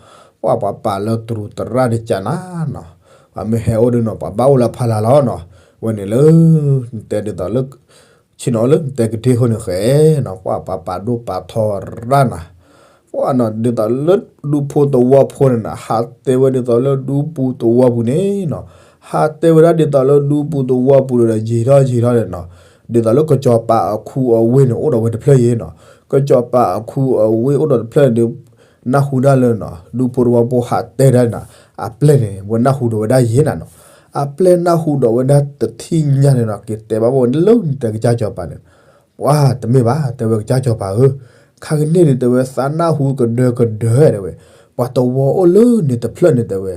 ပှၤပှၤပာ်လၢတရူးတရၣ်ဒီးကနၤနီၤ, ပှၤမ့ၢ်ဟဲအိၣ်ဒီးနီၤ ပှၤဘၣ်အိၣ်လၢဖီလာ်လီၤနီၤ, ဝဲန့ၣ်လၢ နတဲဒ်သိးလၢ ဆ့ၣ်နီၤလၢနတဲကဒ့ဃိန့ၣ်ဃဲနီၤ ပှၤပှၤပာ်ဒိၣ်ပာ်ထီရၣ်နၤ, ပှၤနီၤ ဒ်သိးလၢဒူဖိသဝီဖိန့ၣ်နီၤ ဟးတဲဝဲဒ်သိးလၢဒူပူၤသဝီပူၤန့ၣ်နီၤ, ဟးတဲဝဲဒၣ်ဒ်သိးလၢဒူပူၤသဝီပူၤဒီး ယံာ်ထီၣ်ယံာ်ထီၣ်န့ၣ်နီၤ, ဒ်သိးလၢကစီၤပၤအခူအဝ့ၢ်န့ၣ် အိၣ်ဒီးဝဲတဖျၢၣ်ယ့ၢ်နီၤ, ကစီၤပၤအခူအဝ့ၢ်အိၣ်ဒီးတဖျၢၣ်န့ၣ်ဒုး နၢ်ဟူဒၣ်လၢနီၤ ဒူဖိသဝီဖိဟးတဲဒၣ်နီၤ, အပျဲၢ်န့ၣ် ဝဲနၢ်ဟူဒီးဝဲဒၣ်ယ့ၢ်နၤနီၤ, အပျဲၢ်နၢ်ဟူဒီးဝဲဒၣ်တထံၣ်ညါန့ၣ်နီၤ က့ၤတဲဘၣ်ဝဲလၢနတဲကစၢ်စီၤပၤန့ၣ် ပှၤတမ့ၢ်ဘၣ် တဲဝဲကစၢ်စီၤပၤဧၢ, ခါကန့ၣ်န့ၣ် တဲဝဲသးနၢ်ဟူကဒၢကဒၢတဲဝဲ, ပှၤသဝီအိၣ်လၢန့ၣ်တဖျၢၣ်န့ၣ်တဲဝဲ,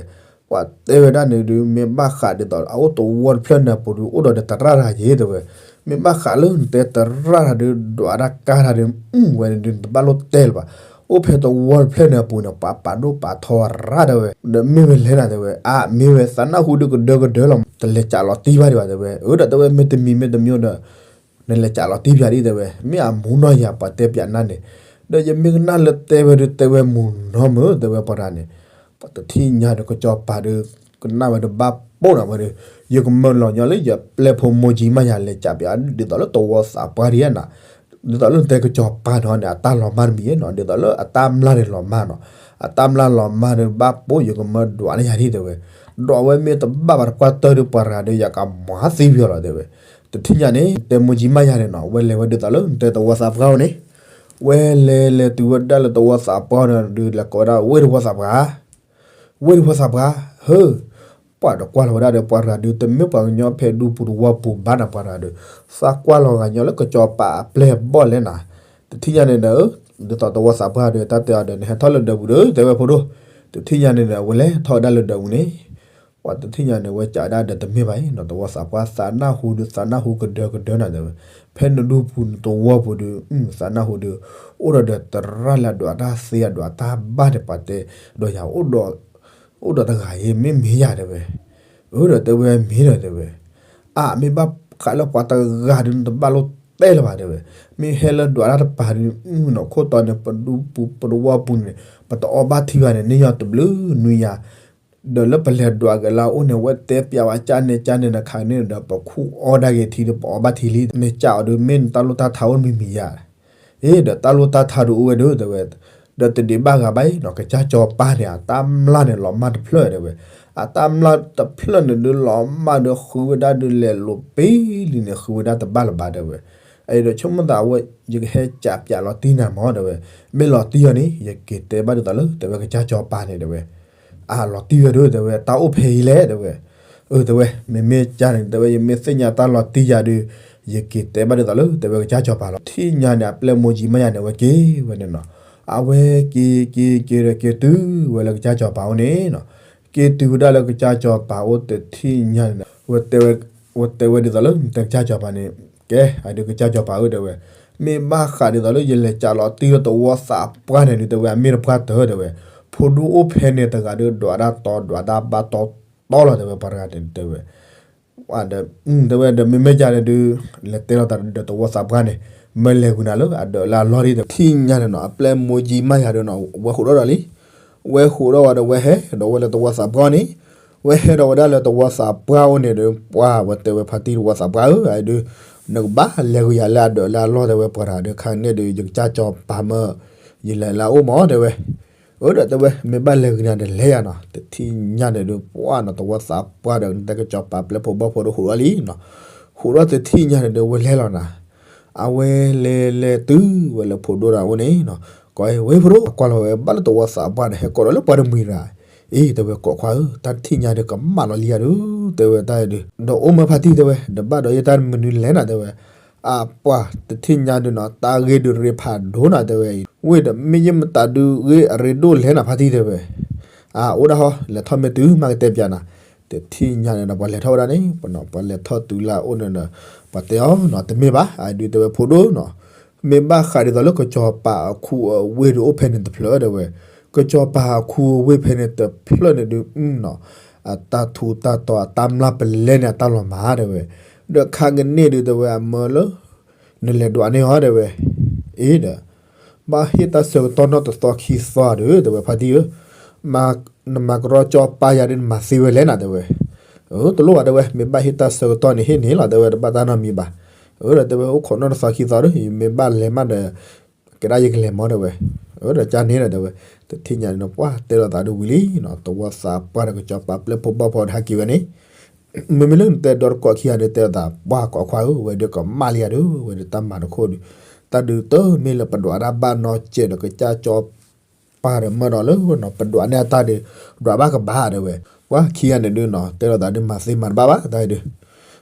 ပှၤတဲဝဲဒၣ်န့ၣ်ဒုး မ့ၢ်ဘၣ်ဃးဒ်သိး အအိၣ်သဝီတဖျၢၣ်န့ၣ်အပူၤဒုး အိၣ်ဒီးတရၣ်တဂၤယ့ၢ်တဲဝဲ, မ့ၢ်ဘၣ်ဃးလၢနတဲတရၣ်တဂၤဒုး ဒွးတၢ်ကါတဂၤဒုး အဝဲန့ၣ်ဒုး နတဘၣ်လိၣ်တဲလၢၤဘၣ်, အိၣ်ဖဲသဝီတဖျၢၣ်န့ၣ်အပူၤန့ၣ် ပှၤပာ်ဒိၣ်ပာ်ထီရၣ်တဲဝဲ, ဒီးမ့ၢ်ဝဲလဲၣ်နၤတဲဝဲ, အါ မ့ၢ်ဝဲသးနၢ်ဟူဒုးကဒၢကဒၢလီၤ တလဲၤကးလီၤတံၢ်ဘၣ်ဒံးဘၣ်တဲဝဲ, အၢ ဒီးတဲဝဲမ့ၢ်တမံၤမ့ၢ်တမံၤဒီး နလဲၤကးလီၤတံၢ်ပၠးဒံးတဲဝဲ, မ့ၢ်အမူနီၢ်ယၤပှၤတဲပၠးနၤန့ၣ်, ဒီးယမ့ၢ်ကနၣ်လၢတဲဝဲဒုး တဲဝဲမုၢ်နီၢ်မုၢ် တဲဝဲပှၤတဂၤန့ၣ်, ပှၤတထံၣ်ညါဒီးကစီၤပၤဒုး ကနၣ်ဝဲဒုးဘၣ်ပိာ်နၤဝဲဒုး, ယကမၢလီၤညီလၢယပျဲၢ်ဖိမိၢ်ကၠံမါယၤလဲၤကးပၠးဒ်သိးလၢသဝီသးပှၢ်ဒံးနၤ, ဒ်သိးလၢနတဲကစီၤပၤနီၤန့ၣ် အတၢ်လီၤမၢ်တမံၤနီၤ ဒ်သိးလၢအတၢ်မျၢ်န့ၣ်လီၤမၢ်နီၤ, အတၢ်မျၢ်လီၤမၢ်ဒုးဘၣ်ပိာ် ယကမၢဒွးန့ၢ်ယၤဒံးတဲဝဲ, ဒွးဝဲမ့ၢ်တဘၣ်ဘၣ်တပှၢ်တၢၢ်ဒုး ပှၤတဂၤဒုး ယကမၤသံပယီၤလီၤတဲဝဲ, တထံၣ်ညါန့ၣ် တဲမိၢ်ကၠံမါယၤန့ၣ်နီၤ ဝဲလဲၤဝဲဒ်သိးလၢနတဲသဝီသးပှၢ်အိၣ်န့ၣ်, ဝဲလဲၤလဲၤတုၤဝဲဒၣ်လၢသဝီသးပှၢ်န့ၣ်ဒုး လဲၤကိးဝဲဒၣ်ဝ့ၢ်သဝီသးပှၢ် ဝ့ၢ်သဝီသးပှၢ်, ဟၢ, ပှၤတကွၢ်လီၤဝဲဒၣ်ဒီးပှၤတဂၤဒုး တမ့ၢ်ပှၤကညီဖဲဒူပူၤသဝီပူၤဘၣ်နၤ ပှၤတဂၤဒုး, သးကွၢ်လီၤဂာ်ညီလၢကစီၤပၤအပျဲၢ်ဘီၣ်လဲၣ်နၤ, တထံၣ်ညါန့ၣ်ဒီး, ဒ်သိးသဝီသးပှၢ်ဒီး တၢ်တဲအီၤဒီး နဟဲထီၣ်လၢဒၢးပူၤဒီး တဲဝဲဖိဒိၣ်, တထံၣ်ညါန့ၣ်ဒီး အဝဲလဲၤထီၣ်ဝဲဒၣ်လၢဒၢးပူၤန့ၣ် ပှၤတထံၣ်ညါန့ၣ် ဝဲကးဝဲဒၣ်ဒီးတမ့ၢ်ဘၣ်အံၤနီၤ သဝီသးပှၢ် သးနၢ်ဟူဒုး သးနၢ်ဟူကဒၢကဒၢနၤတဲဝဲ, ဖဲနဒူပူၤနသဝီပူၤဒုး သးနၢ်ဟူဒုး အိၣ်ဒီးဒီးသရၣ်လၢအဒွးတၢ်သ့အဒွးတၢ်ဘၣ်န့ၣ် ပှၤတဲဒီးယၤ အိၣ်ဒီးတဂၤအံၤ မ့ၢ်မ့ၢ်ယၤတဲဝဲ, အၢ ဒီးတဲဝဲမ့ၢ်ဒီးတဲဝဲ, အါ မ့ၢ်ဘၣ်ဃးလၢပှၤတဂၤဒုး နတဘၣ်လိၣ်တဲလၢၤဘၣ်တဲဝဲ, မ့ၢ်ဟဲလၢဒွးတၢ်တပၤဒုး နီၢ်ခိၣ်တီန့ၣ် ပဒူပူၤပသဝီပူၤန့ၣ် ပတအီဘၣ်ထံဘၣ်န့ၣ် န့ၢ်ယီၤတဘျုးနွံယၤ ဒီးလၢပလဲၤဒွးက့ၤလၢအအိၣ်န့ၣ် ဝဲတဲပၠးဝဲကၢ်န့ၣ်ကၢ်န့ၣ်ဒီး ပခူၣ်အီဒၣ်က့ၤထံဒီး ပအီဘၣ်ထံလံ နကးအီၤဒုး မ့ၢ်နတၢ်လိၣ်တၢ်ထါအိၣ်မံၤမံၤယၤ, အ့ ဒီးတၢ်လိၣ်တၢ်ထါဒုးအိၣ်ဝဲဒၣ်တဲဝဲ, ဒီးတဒံးဘၣ်ဂၤဘၣ်အံၤနီၤ ကစၢ်စီၤပၤန့ၣ် အတၢ်မျၢ်န့ၣ် လီၤမၢ်တဖျၢၣ်တဲဝဲ, အတၢ်မျၢ်တဖျၢၣ်န့ၣ်ဒုး လီၤမၢ်ဒီးဃုဝဲဒၣ်ဒုး လဲၤလိာ်ပ့ၤလံန့ၣ် ဃုဝဲဒၣ်တဘၣ်လၢၤဘၣ်တဲဝဲ, အအံၤဒီးဆိကမိၣ်သးဝဲ ယကဟဲကးပၠးလီၤတံၢ်နၤမၢတဲဝဲ, မ့ၢ်လီၤတံၢ်အီၤန့ၣ် ယက့ၤတဲဘၣ်ဒ်သိးလၢ တဲဝဲကစၢ်စီၤပၤန့ၣ်တဲဝဲ အလီၤတံၢ်ဝဲဒၣ်တဲဝဲ တၢ်အိၣ်ဖဲအံၤလဲၣ်တဲဝဲ, အၢ တဲဝဲ မ့မ့ၢ်ကၢ်န့ၣ် တဲဝဲ ယမ့ၢ်သ့ၣ်ညါတၢ်လီၤတံၢ်ယၤဒုး ယက့ၤတဲဘၣ်ဒ်သိးလၢ တဲဝဲကစၢ်စီၤပၤလီၤ. တထံၣ်ညါန့ၣ် အပျဲၢ်မိၢ်ကၠံမါယၤန့ၣ် အဝဲက့ၤဝဲန့ၣ်နီၤ, အဝဲက့ၤက့ၤက့ၤဒီးက့ၤတုၤဝဲလၢကစၢ်စီၤပၤအိၣ်န့ၣ်နီၤ, က့ၤတုၤဝဲဒၣ်လၢကစၢ်စီၤပၤအိၣ်တထံၣ်ညါန့ၣ်နီၤ ဝဲတဲဝဲဒ်သိးလၢ တဲကစၢ်စီၤပၤန့ၣ်, ကဲ အဒုးကစၢ်စီၤပၤဧၢတဲဝဲ, မ့ၢ်ဘၣ်ဃးဒ်သိးလၢ ယလဲၤကးလီၤတံၢ်လၢသဝီသးပှၢ်န့ၣ်ဒုး တဲဝဲ အမ့ၢ်တပှၢ်တၢၢ်တဲဝဲ, ဖိဒိၣ်အိၣ်ဖဲန့ၣ်တဂၤဒီး ဒွးတၢ်တီဒွးတၢ်ဘၣ်တီတီလီၤတဲဝဲ ပှၤတဂၤန့ၣ်တဲဝဲ ဒီး တဲဝဲဒီး မ့မ့ၢ်ကၢ်န့ၣ်ဒုး လဲၤတဲလီၤသးဒီးသဝီသးပှၢ်န့ၣ်, မ့ၢ်လဲၤဝံၤနၤလၢအဒၢးလၢအလီၢ်ဒ်တဲဝဲ, တထံၣ်ညါန့ၣ်နီၤ အပျဲၢ်မိၢ်ကၠံမါယၤဒီးနီၤ ဝဲဃိးထီၣ်ဒီးလံ, ဝဲဃိးထီၣ်ဝဲဒီးဝဲဟဲဒီးဝဲလၢသဝီသးပှၢ်န့ၣ်, ဝဲဟဲဒီးဝဲဒၣ်လၢသဝီသးပှၢ်အိၣ်န့ၣ်ဒီး ပှၤဝဲတဲဝဲဖါတံၢ်သဝီသးပှၢ်ဧၢ အဒုး နကဘၣ်လဲၤဂုာ်ယၤလၢအဒၢးလၢအလီၢ် တဲဝဲ ပှၤတဂၤဒီး ခါန့ၣ်ဒုး ယကစၢ်စီၤပၤမၢ ယလဲၤလၢအအိၣ်မး တဲဝဲ. အၢ ဒီးတဲဝဲ မ့ၢ်ဘၣ်လဲၤဂုာ်နၤဒီးလဲၤယၤနီၤ. တထံၣ်ညါန့ၣ်ဒုး ပှၢ်နီၤ သဝီသးပှၢ်ဒီး နတဲကစီၤပၤပျဲၢ်ဖိဘီၣ်ဖိဒီး ဟူးထီၣ်လံနီၤ. ဟူးထီၣ်တထံၣ်ညါန့ၣ်ဒုး ဝဲလဲၤလီၤနၤ. အဝဲလဲၤလဲၤတုၤဝဲလၢဖိဒိၣ်တဂၤအိၣ်န့ၣ်နီၤ, ကိးဝဲ ဖိဒိၣ်, ကွၢ်လီၤဝဲဘၣ်လၢသဝီသးပှၢ်န့ၣ် ဟဲကိးဒီးလၢပှၤတမှံၤတဂၤ. အ့ တဲဝဲ ကိးခွါဧၢ, တၢ်တထံၣ်ညါဒုး ကမၣ်လီၤလံယၤဒုး တဲဝဲတၢ်ဒုး, ဒီးအိၣ်မၢဖါတံၢ် တဲဝဲ, ဒီးဘၣ်ဒီးယတၢ်မနုၤလဲၣ်နၤ တဲဝဲ. အပှၢ်တထံၣ်ညါဒုးနီၤ တၢ်ဂ့ၢ်ဒုးရ့ဖးဒိၣ်နၤ တဲဝဲအံၤ, ဝ့ၢ်ဒီးမ့ၢ်ယမတၤဒုးဂ့ၢ်အရ့ဒိၣ်လဲၣ်နၤ ဖါတံၢ် တဲဝဲ. အအိၣ်ဒၣ်ဟီ လဲၤထီၣ်မ့ၢ်တုၤမးကတဲပျးနၤ. တထံၣ်ညါန့ၣ်ဒီး ပှၤလဲၤထီၣ်ဝဲဒၣ်န့ၣ်, ပှၤလဲၤထီၣ်တုၤလၢအအိၣ်န့ၣ်ဒီး ပှၤတဲအီၤနီၤ, တမ့ၢ်ဘၣ်, အဒုးတဲဝဲ ဖိဒိၣ်နီၤ, မ့ၢ်ဘၣ်ဃးဒ်သိးလၢကစီၤပၤအခူအဝ့ၢ်ဒုးအိၣ်ဖဲန့ၣ်တဖျၢၣ် တဲဝဲ. ကစီၤပၤအခူအဝ့ၢ်ဖဲန့ၣ်တဖျၢၣ်န့ၣ်ဒုးနီၤ အတၢ်ထူးတၢ်တီၤအတၢ်မျၢ်ပလဲန့ၣ် အတၢ်လီၤမၢ် တဲဝဲ. ဒီးခါကန့ၣ်ဒုး တဲဝဲ အမၢလၢ နလဲၤဒွးန့ၢ်အီၤ တဲဝဲ. အ့ဒီး ဘၣ်ဟ့ၣ်တၢ်ဆၢကတီၢ်နီၢ်တသီခံသီဒီး တဲဝဲ ဖါတံၢ်ဧၢ, နမၤကရီကၠီပၢ်ယၤဒုး နမၤသ့ဝဲလဲၣ်နၤ တဲဝဲ. အၢ တလိၣ်ဘၣ် တဲဝဲ, မ့ၢ်ဘၣ်ဟ့ၣ်တၢ်ဆၢကတီၢ်န့ၣ် ဟ့ၣ်န့ၣ်လီၤ တဲဝဲ, တဘၣ်တၢ်နီတမံၤဘၣ်. အၢ ဒီးတဲဝဲ အိၣ်ခိးနီၢ်တသီခံသီဒီး ယမ့ၢ်ဘၣ်လဲၤမးဒီး ကဲဒၣ်ယကလဲၤမး တဲဝဲ. အၢ ဒီးကန့ၣ်ဒီး တဲဝဲ, တထံၣ်ညါန့ၣ်ဒီး ပှၢ်တဲလိာ်သးဒုးဝံၤလံနီၤ, သဝီသးပှၢ်ဒီးကစီၤပၤပျဲၢ်ဖိဘီၣ်ဖိဒီးဟဲက့ၤဝဲန့ၣ် မ့မ့ၢ်လၢနတဲဒီတကိးခံဂၤဒီး တဲလိာ်သး ပှၢ်ကိးခွါဧၢ, ဝဲဒုးကမၣ်လံယၤဒုး ဝဲဒုးတၢ်မၤတခိၣ်ဒီး တၢ်ဒုးတမ့ၢ်လၢပဒွးတၢ်ဘၣ်နီတစဲးဒီး ကစၢ်စီၤပၤဒီးမၢဒီးလၢနီၤ ပဒွးန့ၢ်အတၢ်ဒီး ဒွးဘၣ်ကဘၣ် တဲဝဲ. ပှၢ်ခံဂၤန့ၣ်ဒုးနီၤ တဲလိာ်သးဒုး မၤသ့မၤတဘၣ်ဘၣ် တၢ်ဒုး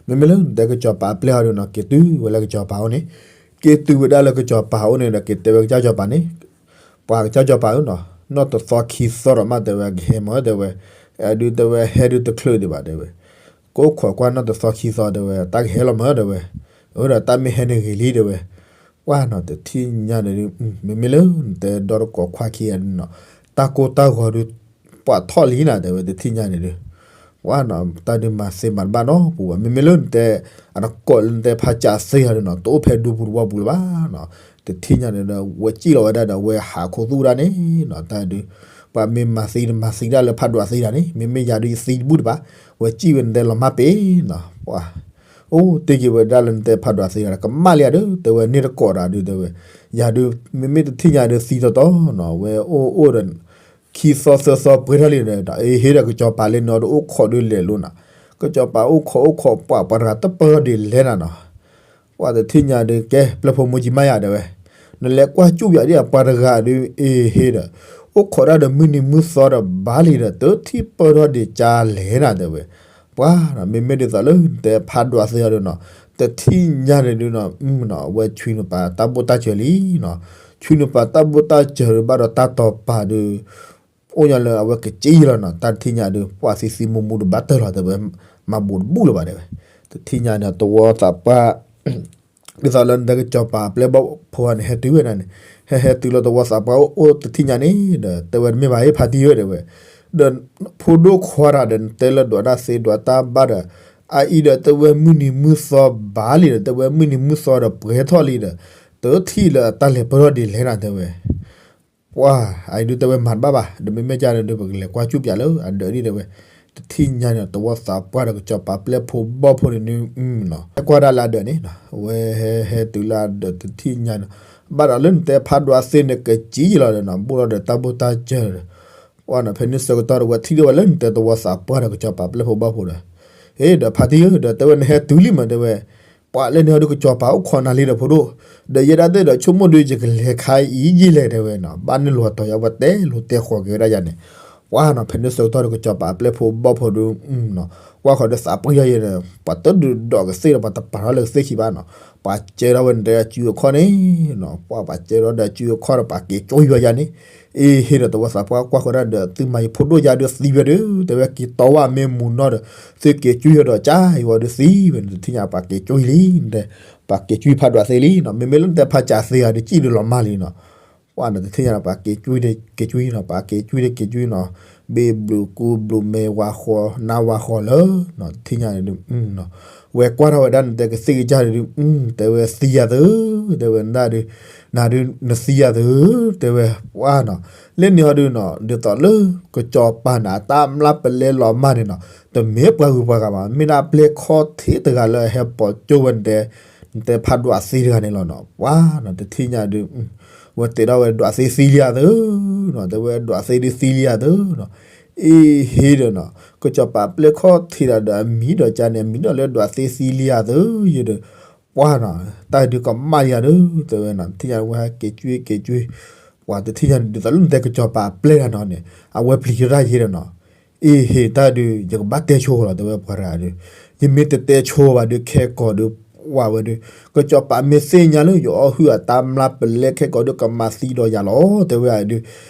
မ့မ့ၢ်လၢနတဲကစီၤပၤအပျဲၢ်ဟီဒုးနီၤ က့ၤတုၤဝဲလၢကစီၤပၤအိၣ်န့ၣ်, က့ၤတုၤဝဲဒၣ်လၢကစီၤပၤအိၣ်န့ၣ်ဒီး က့ၤတဲဝဲကစၢ်စီၤပၤန့ၣ်, ပှၤကစၢ်စီၤပၤဧၢနီၤ, နီၢ်တသီခံသီဒီးမး တဲဝဲ ကဟဲမး တဲဝဲ. အဒုးတဲဝဲ ဟဲဒုးတချုးဒံးဘၣ် တဲဝဲ, ကိးခိးကွၢ်နီၢ်တသီခံသီ တဲဝဲ တၢ်ကဟဲလီၤမး တဲဝဲ. အၢ ဒီးတၢ်မ့ၢ်ဟဲန့ၣ်ဂ့ၤလံ တဲဝဲ. ပှၢ်နီၤ တထံၣ်ညါန့ၣ်ဒုး မ့မ့ၢ်လၢနတဲဒီတကိးခွါခံဂၤဒုးနီၤ တၢ်ကိၢ်တၢ်ဂီၤဒုး ပှၤထီၣ်လံနၤ တဲဝဲ တထံၣ်ညါန့ၣ်ဒုး ပှၢ်နီၤ တၢ်ဒုးမၤသ့မၤတဘၣ်နီတပူၤဘၣ်. မ့မ့ၢ်လၢနတဲ အတကိးလၢနတဲဖးကၠးသ့ဂၤဒုးနီၤ တအိၣ်ဖဲဒူပူၤတဝီပူၤလၢၤဘၣ်နီၤ. တထံၣ်ညါန့ၣ်ဒီး ဝဲစံၣ်လီၤဝဲဒၣ်ဒီး ဝဲဟးခိၣ်သူၣ်ဒၣ်န့ၣ်နီၤ တၢ်ဒုး ပှၤမ့ၢ်မၤသံန့ၣ် မၤသံဒၣ်လၢဖးဒွးသ့ဒၣ်န့ၣ် မ့မ့ၢ်ယၤဒုးယသံတဘူၣ်တဘၣ်, ဝဲစံၣ်ဝဲနတဲလီၤမၢ်ပ့ၤနီၤ ပှၢ် အိၣ်တ့ၢ်က့ၤဝဲဒၣ်လၢနတဲဖးဒွးသ့ဒီး ကမၣ်လံယၤဒုး တဲဝဲန့ၢ်တကိးတၢ်ဒုး တဲဝဲ. ယၤဒုး မ့မ့ၢ်တထံၣ်ညါဒုးသံတီတီနီၤ ဝဲအိၣ်အိၣ်ဒီး ခံသီသၢသီပှဲၤထီၣ်လံဒီး အ့ဟ့ဒီးကစီၤပၤလၢနအီၤဒုးအိၣ်ခိးဒုးလဲၤလိာ်နၤ, ကစီၤပၤအိၣ်ခိးအိၣ်ခိးပှၢ် ပှၤတဂၤတပၢၢ်ဒံးလဲၣ်နၤနီၤ ပှၢ်တထံၣ်ညါဒုး ကဲ ပျဲၢ်ဖိမူကံမါယၤ တဲဝဲ, နလဲၤကွၢ်စူၣ်ယၤဒ်အပှၤတဂၤဒုး အ့ဟ့ဒီး အိၣ်ခိးဒၣ်ဒီးမုၢ်နံၤမုၢ်သီဒီးဘၣ်လံဒီး တထံၣ်ပၢၢ်ထီၣ်ဒံးကၢလဲၣ်နၤ တဲဝဲ. ပှၢ် မ့မ့ၢ်ဒ်သိးလၢနတဲဖးဒွးသ့အီၤဒုးနီၤ တထံၣ်ညါန့ၣ်ဒုးနီၤ အဝဲဆွံနုာ်ပာ်တၢ်ဘိၣ်တၢ်စၢၤလံနီၤ, ဆွံနုာ်ပာ်တၢ်ဘိၣ်တၢ်စၢၤဒုးဘၣ်ဒီးတၢ်တီၤပာ်ဒုး အိၣ်ညီလၢအဝဲကစံၣ်လီၤနီၤ တၢ်တထံၣ်ညါဒုး ပှၢ်သံသံမူမူတဘၣ်တၢၢ်လီၤ တဲဝဲ, မၤဘူးတဘူၣ်လၢၤဘၣ် တဲဝဲ. တထံၣ်ညါန့ၣ် သဝီသးပှၢ် ဒ်သိးလၢနတဲကစီၤပၤပျဲၢ်ဘီၣ်ဖိန့ၣ် ဟဲတုၤဝဲဒၣ်န့ၣ်, ဟဲဟဲတုၤလီၤသဝီသးပှၢ်အိၣ်တထံၣ်ညါန့ၣ်ဒီး တဲဝဲတမ့ၢ်ဘၣ် ဟ့ၣ်ဖါတံၢ်ဧၢ တဲဝဲ, ဒီးဖိဒိၣ်ခွါတဂၤဒီး နတဲလၢဒွးတၢ်သ့ဒွးတၢ်ဘၣ်ဒီး အအံၤဒီးတဲဝဲမုၢ်နံၤမုၢ်သီဘၣ်လံဒီး တဲဝဲမုၢ်နံၤမုၢ်သီဒီးပှဲၤထီၣ်လံဒီး တထံၣ်လၢအတၢ်လဲၤပၢၢ်ထီၣ်ဒ်လဲၣ်နၤ တဲဝဲ. ပှၢ် အအံၤဒုးတဲဝဲမၤတဘၣ်ဘၣ် ဒီးမ့မ့ၢ်ကန့ၣ်ဒုး ပကလဲၤကွၢ်စူၣ်ပၠးလၢအဒၢးဒ် တဲဝဲ. တထံၣ်ညါန့ၣ် သဝီသးပှၢ်ဒီးကစီၤပၤပျဲၢ်ဖိဘီၣ်ဖိန့ၣ် ဟဲကွၢ်ဒၣ်လၢအဒၢးန့ၣ်နီၤ ဝဲဟဲဟဲတုၤလၢအဒၢးတထံၣ်ညါန့ၣ် ဘၣ်ဒီးလၢနတဲဖးဒွးသ့န့ၣ်ကစံၣ်လီၤဒီးနီၤ ဘိၣ်ထီၣ်ဒီးတၢ်ဘိၣ်တၢ်စၢၤဒီး ပှၢ်နီၤ ဖဲန့ၣ်ဆၢကတီၢ်ဒီး ဝဲထံၣ်ဒၣ်ဝဲလၢနတဲသဝီသးပှၢ်ဒီးကစီၤပၤပျဲၢ်ဖိဘီၣ်ဖိဒီး အ့ ဒီးဖါတံၢ်ဧၢ ဒီးတဲဝဲနဟဲတုၤလံမး တဲဝဲ, ပှၤလၢန့ၣ်ဟီဒုးကစီၤပၤအိၣ်ခိးနၤလံဒီးဖိဒိၣ်, ဒီးယဲဒၣ်သ့ၣ်ဒီးဆိကမိၣ်ဒုးယကလဲၤခါအံၤယံာ်လဲၣ် တဲဝဲနီၤ ဘၣ်န့ၣ်လီၤတီၤယၤဝဲတဲလိာ်တဲဃီၤက့ၤဝဲဒၣ်ယၤန့ၣ်, ပှၢ်နီၤ ဖဲန့ၣ်ဆၢကတီၢ်ဒီးကစီၤပၤပျဲၢ်ဖိဘီၣ်ဖိဒုး ကွၢ်ဃီၤဒီးသးပှၢ်ယၤယဲဒီး ပှၤတဒုးဒိးကသ့ၣ်ဒီး ပှၤတပာ်ထီၣ်လၢကသ့ၣ်ခံဘၣ်နီၤ, ပှၤစဲထီၣ်ဝဲန့ၣ်တဲအစုအခီၣ်န့ၣ်နီၤ ပှၢ်ပှၤစဲထီၣ်ဒီးအစုအခီၣ်ဒီး ပှၤက့ၤကၠိယွၤယၤန့ၣ် အ့ဟ့ဒီးသဝီသးပှၢ်ကွၢ်ဃီၤဒၣ်ဒီး သုမၤယဖိဒိၣ်ယၤဒုးသံဝဲဒုး တဲဝဲက့ၤတီဝဲမ့ၢ်မူၤနီၢ်ဒီး သုက့ၤကၠူယၤဒီးကၠါ ယဝဲဒုးသံဝဲန့ၣ် တထံၣ်ညါပှၤက့ၤကၠူလံ တဲ, ပှၤက့ၤကၠူဖးဒွးသ့လံနီၤ မ့မ့ၢ်လၢနတဲဖးကၠးသ့ဂၤဒုး ကံၣ်ဒုးလီၤမၢ်လံနီၤ, ပှၢ်နီၤ တထံၣ်ညါဒီး ပှၤက့ၤကၠူဒီးက့ၤကၠူနီၤ ပှၤက့ၤကၠူဒီးက့ၤကၠူနီၤ, ဘ့ၣ်ဘျုးကူဘျုးမဲ ဝၤဃီၤနါဝၤဃီၤလၢနီၤ တထံၣ်ညါဒုး ဝဲကွၢ်ထီၣ်ဝဲဒၣ်နတဲကသ့ၣ်ကစၢ်ဒုး တဲဝဲသံယၤသု တဲဝဲဒၣ်ဒုး နၤဒုးနသံယၤသု တဲဝဲပှၢ်နီၤ, လၢန့ၣ်ဟီဒုးနီၤ ဒ်သိးလၢ ကစီၤပၤန့ၣ် အတၢ်မျၢ်ပလဲလီၤမၢ်န့ၣ်နီၤ တမ့ၢ်ပှၤဂုၤပှၤဂၤဘၣ် မ့ၢ်ဒၣ်ပျဲၢ်ခီၣ်ထံးတဂၤလၢအဟဲပိာ်ကၠိဝဲန့ၣ်တဲ နတဲဖးဒွးသ့တဂၤန့ၣ်လီၤနီၤ. ပှၤနီၤ တထံၣ်ညါဒုး ဝဲတဲထီၣ်ဝဲဒွးသ့သံလံဧါသၢနီၤ, တဲဝဲဒွးသ့ဒုးသံလံဧါသၢနီၤ. အ့ဟ့ဒီးနီၤ ကစီၤပၤပျဲၢ်ခီၣ်ထံးဒီး အမံၤဒီးကန့ၣ် အမံၤဒီးလၢဒွးသ့သံလံဧါသၢယဒီး ပှၤနီၤ တၢ်ဒုးကမၣ်ယၤဒီး တဲဝဲနီၤ တထံၣ်ညါဝဲဟဲက့ၤကွ့က့ၤကွ့ ပှၤတထံၣ်ညါန့ၣ် ဒ်သိးလၢနတဲကစီၤပၤပျဲၢ်တဂၤနီၤန့ၣ် အဝဲပျံၤထီၣ်တၢ်ယဲဒီးနီၤ. အ့ဟ့ တၢ်ဒုး ယကဘၣ်တဲဆိလီၤ တဲဝဲပှၤတဂၤဒုး, ယမ့ၢ်တတဲဆိဘၣ်ဒုး ခဲကိာ်ဒုး ပှၤဝဲဒုး ကစီၤပၤမ့ၢ်သ့ၣ်ညါလၢ ယအီၣ်ဟုၣ်အတၢ်မျၢ်ပလဲခဲကိာ်ဒုး ကမၤသံဒီးယၤလီၤ တဲဝဲဒုး.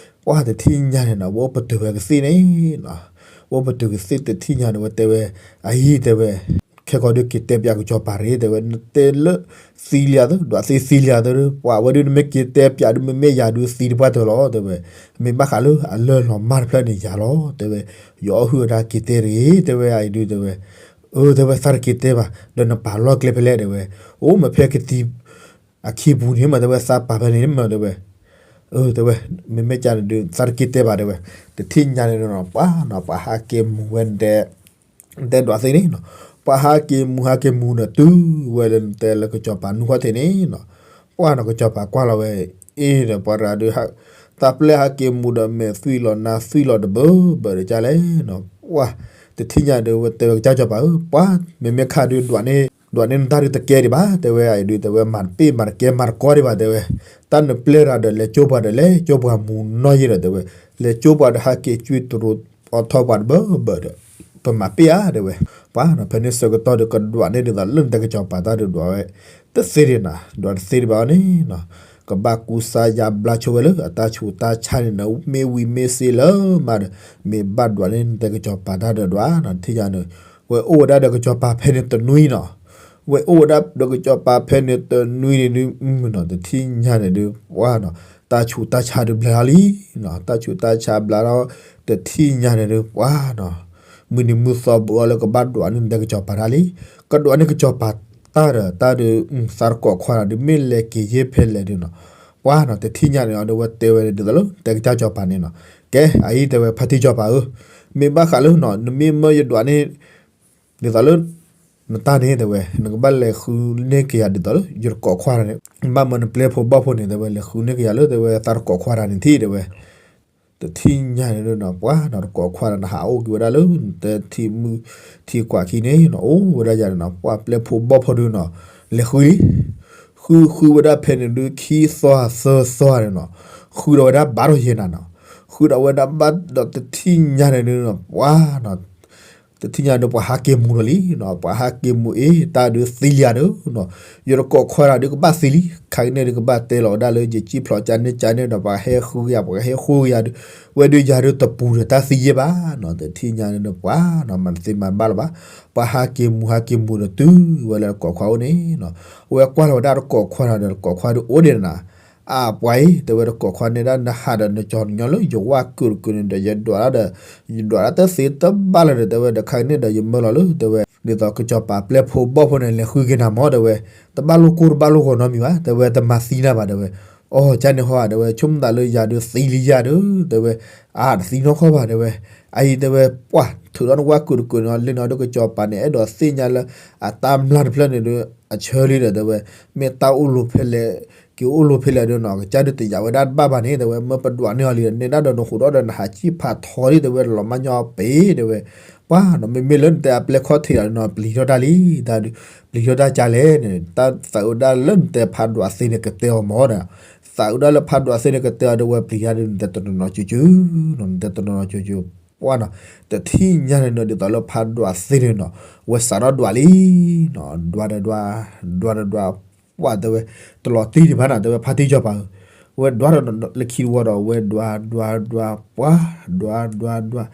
ပှၤတထံၣ်ညါန့ၣ်နီၤ ဝဲအိၣ်ပတုာ်ဝဲကသ့ၣ်န့ၣ်နီၤ, ဝဲအိၣ်ပတုာ်ကသ့ၣ်တထံၣ်ညါန့ၣ် ဝဲတဲဝဲ အအံၤတဲဝဲ ခဲကိာ်ဒုးက့ၤတဲပၠးကစီၤပၤရ့ တဲဝဲ နတဲလၢ သံလံဧါသၢ ဒွးသ့သံလံဧါသၢ ပှၤဝဲဒုး နမ့ၢ်က့ၤတဲပၠးဒုး မ့မ့ၢ်ယၤဒုးသံတပှၢ်တၢၢ်လီၤ တဲဝဲ. မ့ၢ်ဘၣ်ဃးလၢအလၢၢ်လီၤမၢ်တဖျၢၣ်န့ၣ်ယၤလီၤ တဲဝဲ. ယအီၣ်ဟုၣ်အတၢ်က့ၤတဲတဂ့ၤ တဲဝဲအံၤဒုး တဲဝဲ. အၢ တဲဝဲ သးတက့ၤတဲဘၣ် ဒီးနပာ်လီၢ်ကျဲဖဲလဲၣ် တဲဝဲ. အိၣ်မ့ၢ်ဖဲကသံၣ် အခံပူၤန့ၣ်မး တဲဝဲ သးပာ်ဖဲန့ၣ်မး တဲဝဲ. အၢ တဲဝဲ မ့မ့ၢ်ကန့ၣ်ဒုး သးတက့ၤတဲဘၣ် တဲဝဲ. တထံၣ်ညါန့ၣ်နီၤ ပှၤနီၤ ပှၤဟးက့ၤမူၤဝဲဒဲး တဲဒွးသ့န့ၣ်နီၤ, ပှၤဟးက့ၤမူၤဟးက့ၤမူၤဒီးတုၤဝဲလၢနတဲလၢကစီၤပၤနူၢ်ခီၣ်ထံးန့ၣ်နီၤ, ပှၤနီၤ ကစီၤပၤကွၢ်လီၤဝဲ အ့ဒီးပှၤတဂၤဒုး သးပျဲၢ်ဟးက့ၤမူၤဒီးမဲာ်သွံၣ်လီၤနါသွံၣ်လီၤတဘၢဘၢဒီးကလဲၣ်နီၤ, ပှၤ တထံၣ်ညါဒုး ဝဲတဲဝဲကစၢ်ကစီၤပၤဧၢ ပှၤ မ့မ့ၢ်ခါဒုး ဒွးန့ၢ်နတၢ်ဒုးတကဲဒံးဘၣ် တဲဝဲအံၤဒုး တဲဝဲ မၤတပ့ၢ်မၤတကဲမၤတကီဒံးဘၣ် တဲဝဲ, တၢ်နပျဲၢ်တၢ်ဒီးလဲၤကၠိပှၤဒီးလဲၤကၠိပှၤမူၤနီၢ်ယဲဒီး တဲဝဲ, လဲၤကၠိပှၤဒီးဟးက့ၤကွံာ်တရူးအီထီပှၤတဘၢဘၢဒီး ပမၤပ့ၢ်ဧါ တဲဝဲ. ပှၤနီၤ ဖဲန့ၣ်ဆၢကတီၢ်ဒုး ကဒွးန့ၢ်ဒ်သိးလၢနတဲကစီၤပၤတၢ်ဒုးဒွးဝဲ တသ့ဒံးနီၤ, ဒွးတသ့ဒံးဘၣ်အီၤန့ၣ်နီၤ, ကဘၣ်ကူစါယါဘျါဆိဝဲလၢအတၢ်ဆူးတၢ်ဆါန့ၣ်နီၤ, မ့ၢ်ဝံၤမ့ၢ်စ့လၢမးဒီး မ့ၢ်ဘၣ်ဒွးန့ၢ်နတဲကစီၤပၤတၢ်ဒုးဒွးနီၤ, တထံၣ်ညါန့ၣ် ဝဲအိၣ်ဝဲဒၣ်ဒီးကစီၤပၤဖဲန့ၣ်တနွံနီၤ, ဝဲအိၣ်ဝဲဒၣ်ဒီးကစီၤပၤဖဲန့ၣ်တနွံန့ၣ်ဒုး နီၤ တထံၣ်ညါန့ၣ်ဒုး ပှၤနီၤ တၢ်ဆူးတၢ်ဆါဒုးဘျါလီၤလံနီၤ, တၢ်ဆူးတၢ်ဆါဘျါလီၤ တထံၣ်ညါန့ၣ်ဒုး ပှၤနီၤ မုၢ်နံၤမုၢ်သီဘူးအီၤလၢကဘၣ်ဒွးန့ၢ်နတဲကစီၤပၤတၢ်လံ, ကဒွးန့ၢ်ကစီၤပၤတၢ်ဒီး တၢ်ဒုး သးတကိးခွါဒီး မ့ၢ်လဲၤက့ၤယဲၢ်ဖဲလဲၣ်ဒုးနီၤ, ပှၤနီၤ တထံၣ်ညါန့ၣ်အီၤဒုး ဝဲတဲဝဲဒ်သိးလၢ တဲကစၢ်ကစီၤပၤန့ၣ်နီၤ, ကဲ အအံၤတဲဝဲ ဖါတံၢ်ကစီၤပၤဧၢ, မ့ၢ်ဘၣ်ဃးလၢနီၤ နမ့ၢ်မၢယဒွးန့ၢ် ဒ်သိးလၢ နတၢ်န့ၣ် တဲဝဲ နကဘၣ်လဲၤဃုန့ၢ်က့ၤယၤဒ်သိးလၢ ယတကိးခွါတၢ်န့ၣ်, ဘၣ်မၢနပျဲၢ်ဖိဘီၣ်ဖိန့ၣ် တဲဝဲ လဲၤဃုန့ၢ်က့ၤယၤလၢ တဲဝဲ သးတကိးခွါတၢ်န့ၣ်ထံၣ် တဲဝဲ, တထံၣ်ညါန့ၣ်ဒုးနီၤ ပှၤနီၤ တကိးခွါတၢ်န့ၣ် ဟးအိၣ်က့ၤဝဲဒၣ်လၢ နတဲထံမုၢ်ထံကွၢ်ခံန့ၣ်နီၤ အိၣ်ဝဲဒၣ်ယၤန့ၣ်နီၤ ပှၤပျဲၢ်ဖိဘီၣ်ဖိဒုးနီၤ လဲၤဃုလံ ဃုဃုဝဲဒၣ်ဖဲန့ၣ်ဒုး ခံသီသၢသီန့ၣ်နီၤ, ဃုဒီးဝဲဒၣ်ဘၣ်ထီၣ်ယဲၢ်နၤနီၤ, ဃုဒီးဝဲဒၣ်ဘၣ်ဒီးတထံၣ်ညါန့ၣ်ဒုးနီၤ ပှၤနီၤ တထံၣ်ညါဒုး ပှၤဟးက့ၤမူၤဒီးလံနီၤ, ပှၤဟးက့ၤမူၤအ့ၣ် တၢ်ဒုးသံလံဧါဒုးနီၤ, ယတကိးခွါတၢ်ဒုးကဘၣ်သံလံ, ခဲကနံၣ်ဒုးကဘၣ်တဲလီၤဝဲဒၣ်လၢ ယစံၣ်ဖျိးကန့ၣ်ကန့ၣ်ဒီး ပှၤဟဲဃုက့ၤယၤ ပှၤဟဲဃုက့ၤယၤဒုး, ဝဲဒုးယၤဒုးတပူၤဒီးတၢ်သံယဲၢ်ဘၣ်နီၤ, တထံၣ်ညါန့ၣ်ဒုး ပှၤနီၤ မၤတသ့မၤတဘၣ်လၢၤဘၣ်, ပှၤဟးက့ၤမူၤဟးက့ၤမူၤဒီးတုၤဝဲလၢတကိးခွါအိၣ်န့ၣ်နီၤ, ဝဲကွၢ်လီၤဝဲဒၣ်တကိးခွါတၢ်ဒီး တကိးခွါဒုးအိၣ်ဒံးနၤ အပှၤအံၤ တဲဝဲ တကိးခွါန့ၣ် ဒၣ်နဟးဒီးနကၠီၤနညီလၢယဝၢ်ကုာ်တကုာ်န့ၣ်ဒီး ယဒွးတၢ်ဒီး ယဒွးတၢ်တသ့တဘၣ်လၢၤဒီး တဲဝဲ ဒီးခဲကနံၣ်ဒီး ယမၢလီၤလၢ တဲဝဲ ဒ်သိးကစီၤပၤပျဲၢ်ဖိဘီၣ်ဖိန့ၣ် လဲၤဃုက့ၤနၤမၢ တဲဝဲ, တဘၣ်လိၣ်ကိၢ်တဘၣ်လိၣ်ဂီၤနီတမံၤဘၣ် တဲဝဲ, တမၤသံနၤဘၣ် တဲဝဲ, အိ ကန့ၣ်ဟီ တဲဝဲ ဆိကမိၣ်သးလၢယၤဒုးသံလံယၤဒုး တဲဝဲ, အါ တသံနီၢ်ကီၢ်ဘၣ် တဲဝဲ, အအံၤ တဲဝဲ ပှၤ ထုးထီၣ်နဝၢ်ကုာ်တကုာ်န့ၣ် လၢနီၤဒုး ကစီၤပၤန့ၣ် အဲၣ်ဒိးသ့ၣ်ညါလၢ အတၢ်မျၢ်တဖျၢၣ်န့ၣ်ဒုး အဆၢလံဒီး တဲဝဲ, မ့ၢ်တၢ်အိၣ်လိၤဖဲလဲၣ် က့ၤအိၣ်လိၤဖဲလဲၣ်ဒုးနီၤ ကစၢ်ဒုးတယာ်ဝဲဒၣ်တဘၣ်ဘၣ်န့ၣ် တဲဝဲ, မၢပဒွးန့ၢ်အီၤလံ နဲဒၣ်ဒီးနဃိးဒီးနဟးစံၣ်ဖးထီလံ တဲဝဲ, လီၤမၢ်ညီပ့ၤ တဲဝဲ, ပှၤနီၤ မ့မ့ၢ်လၢနတဲအပျဲၢ်ခီၣ်ထံးဒီးနီၤ ပျံၤထီၣ်တၢ်လံ, တၢ်ဒုး ပျံၤထီၣ်တၢ်ကလဲၣ်န့ၣ် တၢ်သးဝဲဒၣ်လၢနတဲဖးဒွးသ့န့ၣ် ကတဲအီၤမၢဒီး, သးဝဲဒၣ်လၢဖးဒွးသ့န့ၣ် ကတဲအီၤဒီး ဝဲပျံၤတၢ်ဒုး နတဲတနီၤနီၤကၠူကၠူ နတဲတနီၤနီၤကၠူကၠူ, ပှၤနီၤ တထံၣ်ညါန့ၣ်နီၤ ဒ်သိးလၢဖးဒွးသ့န့ၣ်နီၤ ဝဲစးထီၣ်ဒွးလံနီၤ, ဒွးဒီးဒွး ဒွးဒီးဒွး ပှၤတဲဝဲ တလီၤတံၢ်ဒံးဘၣ်နီၤ တဲဝဲ ဖါတံၢ်ကစီၤပၤဧၢ, ဝဲဒွးဒီးလၢခံတဝီဒီး ဝဲဒွးဒွးဒွး ပှၤ ဒွးဒွးဒွး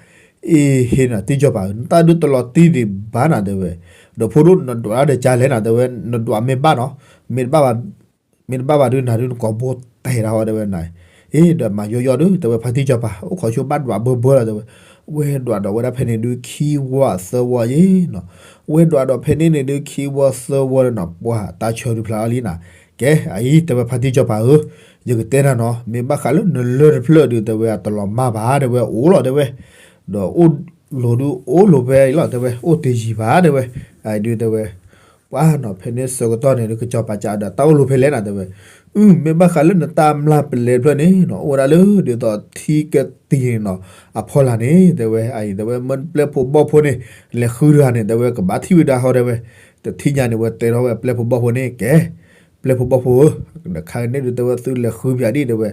အ့ဟ့နီၤ တံၢ်ကစီၤပၤဧၢ နတၢ်ဒုးတလီၤတံၢ်ဒံးဘၣ်နီၤ တဲဝဲ, ဒီးဖိဒိၣ် နဒွးတၢ်ဒီးကလဲၣ်နီၤ တဲဝဲ, နဒွးမ့ၢ်ဘၣ်နီၤ မ့ၢ်တဘၣ်ဘၣ် မ့ၢ်တဘၣ်ဘၣ်ဒုးနၤဒုးနကိာ်ဘိတဲတၢ်ဟီ တဲဝဲနၤ, အ့ ဒီးမၤယီယီဒုး တဲဝဲ ဖါတံၢ်ကစီၤပၤ အိၣ်ခိးဆိဘၣ်ဒွးဘၢဘၢလီၤ တဲဝဲ, ဝဲဒွးဒီးဝဲဒၣ်ဖဲန့ၣ်ဒုး ခံဝီသၢဝီယ့ၣ်နီၤ, ဝဲဒွးဒီးဖဲန့ၣ်န့ၣ်ဒုး ခံဝီသၢဝီလီၤနီၤ ပှၤတၢ်ဆၢဒုးဖျါလီၤလံနၤ, ကဲ အအံၤ တဲဝဲ ဖါတံၢ်ကစီၤပၤဧၢ, ယကတဲနၤနီၤ မ့ၢ်ဘၣ်ဃးလၢနလၢၢ်တဖျၢၣ်ဒုး တဲဝဲ အတလီၤမၢ်ဘၣ် တဲဝဲ အိၣ်လီၤ တဲဝဲ, ဒီးအိၣ်လိၤဒုးအိၣ်လိၤဖဲအံၤလီၤ တဲဝဲ အိၣ်တယံၤဘၣ် တဲဝဲ, အအံၤဒုး တဲဝဲ ပ ပှၤနီၤ ဖဲန့ၣ်ဆၢကတီၢ်န့ၣ် ကစီၤပၤကးဒီး တၢ်အိၣ်လီၤဖဲလဲၣ်နၤ တဲဝဲ. အု မ့ၢ်ဘၣ်ဃးလၢနတၢ်မျၢ်ပလဲတဖျၢၣ်န့ၣ်နီၤ အိၣ်ဝဲဒၣ်လၢဒ်သိးထံကတံၤန့ၣ်နီၤ အဖီလာ်န့ၣ် တဲဝဲ အအံၤ တဲဝဲ မ့ၢ်ပျဲၢ်ဖိဘီၣ်ဖိန့ၣ် လဲၤဃုတဂၤန့ၣ် တဲဝဲ ကဘၣ်ထံၣ်ဝဲဒၣ်ဟီ တဲဝဲ. တထံၣ်ညါန့ၣ် ဝဲတဲထီၣ်ဝဲပျဲၢ်ဖိဘီၣ်ဖိန့ၣ် ကဲ ပျဲၢ်ဖိဘီၣ်ဖိဧၢ, တခါန့ၣ်ဒုး တဲဝဲ သုလဲၤဃုပၠးဒံး တဲဝဲ,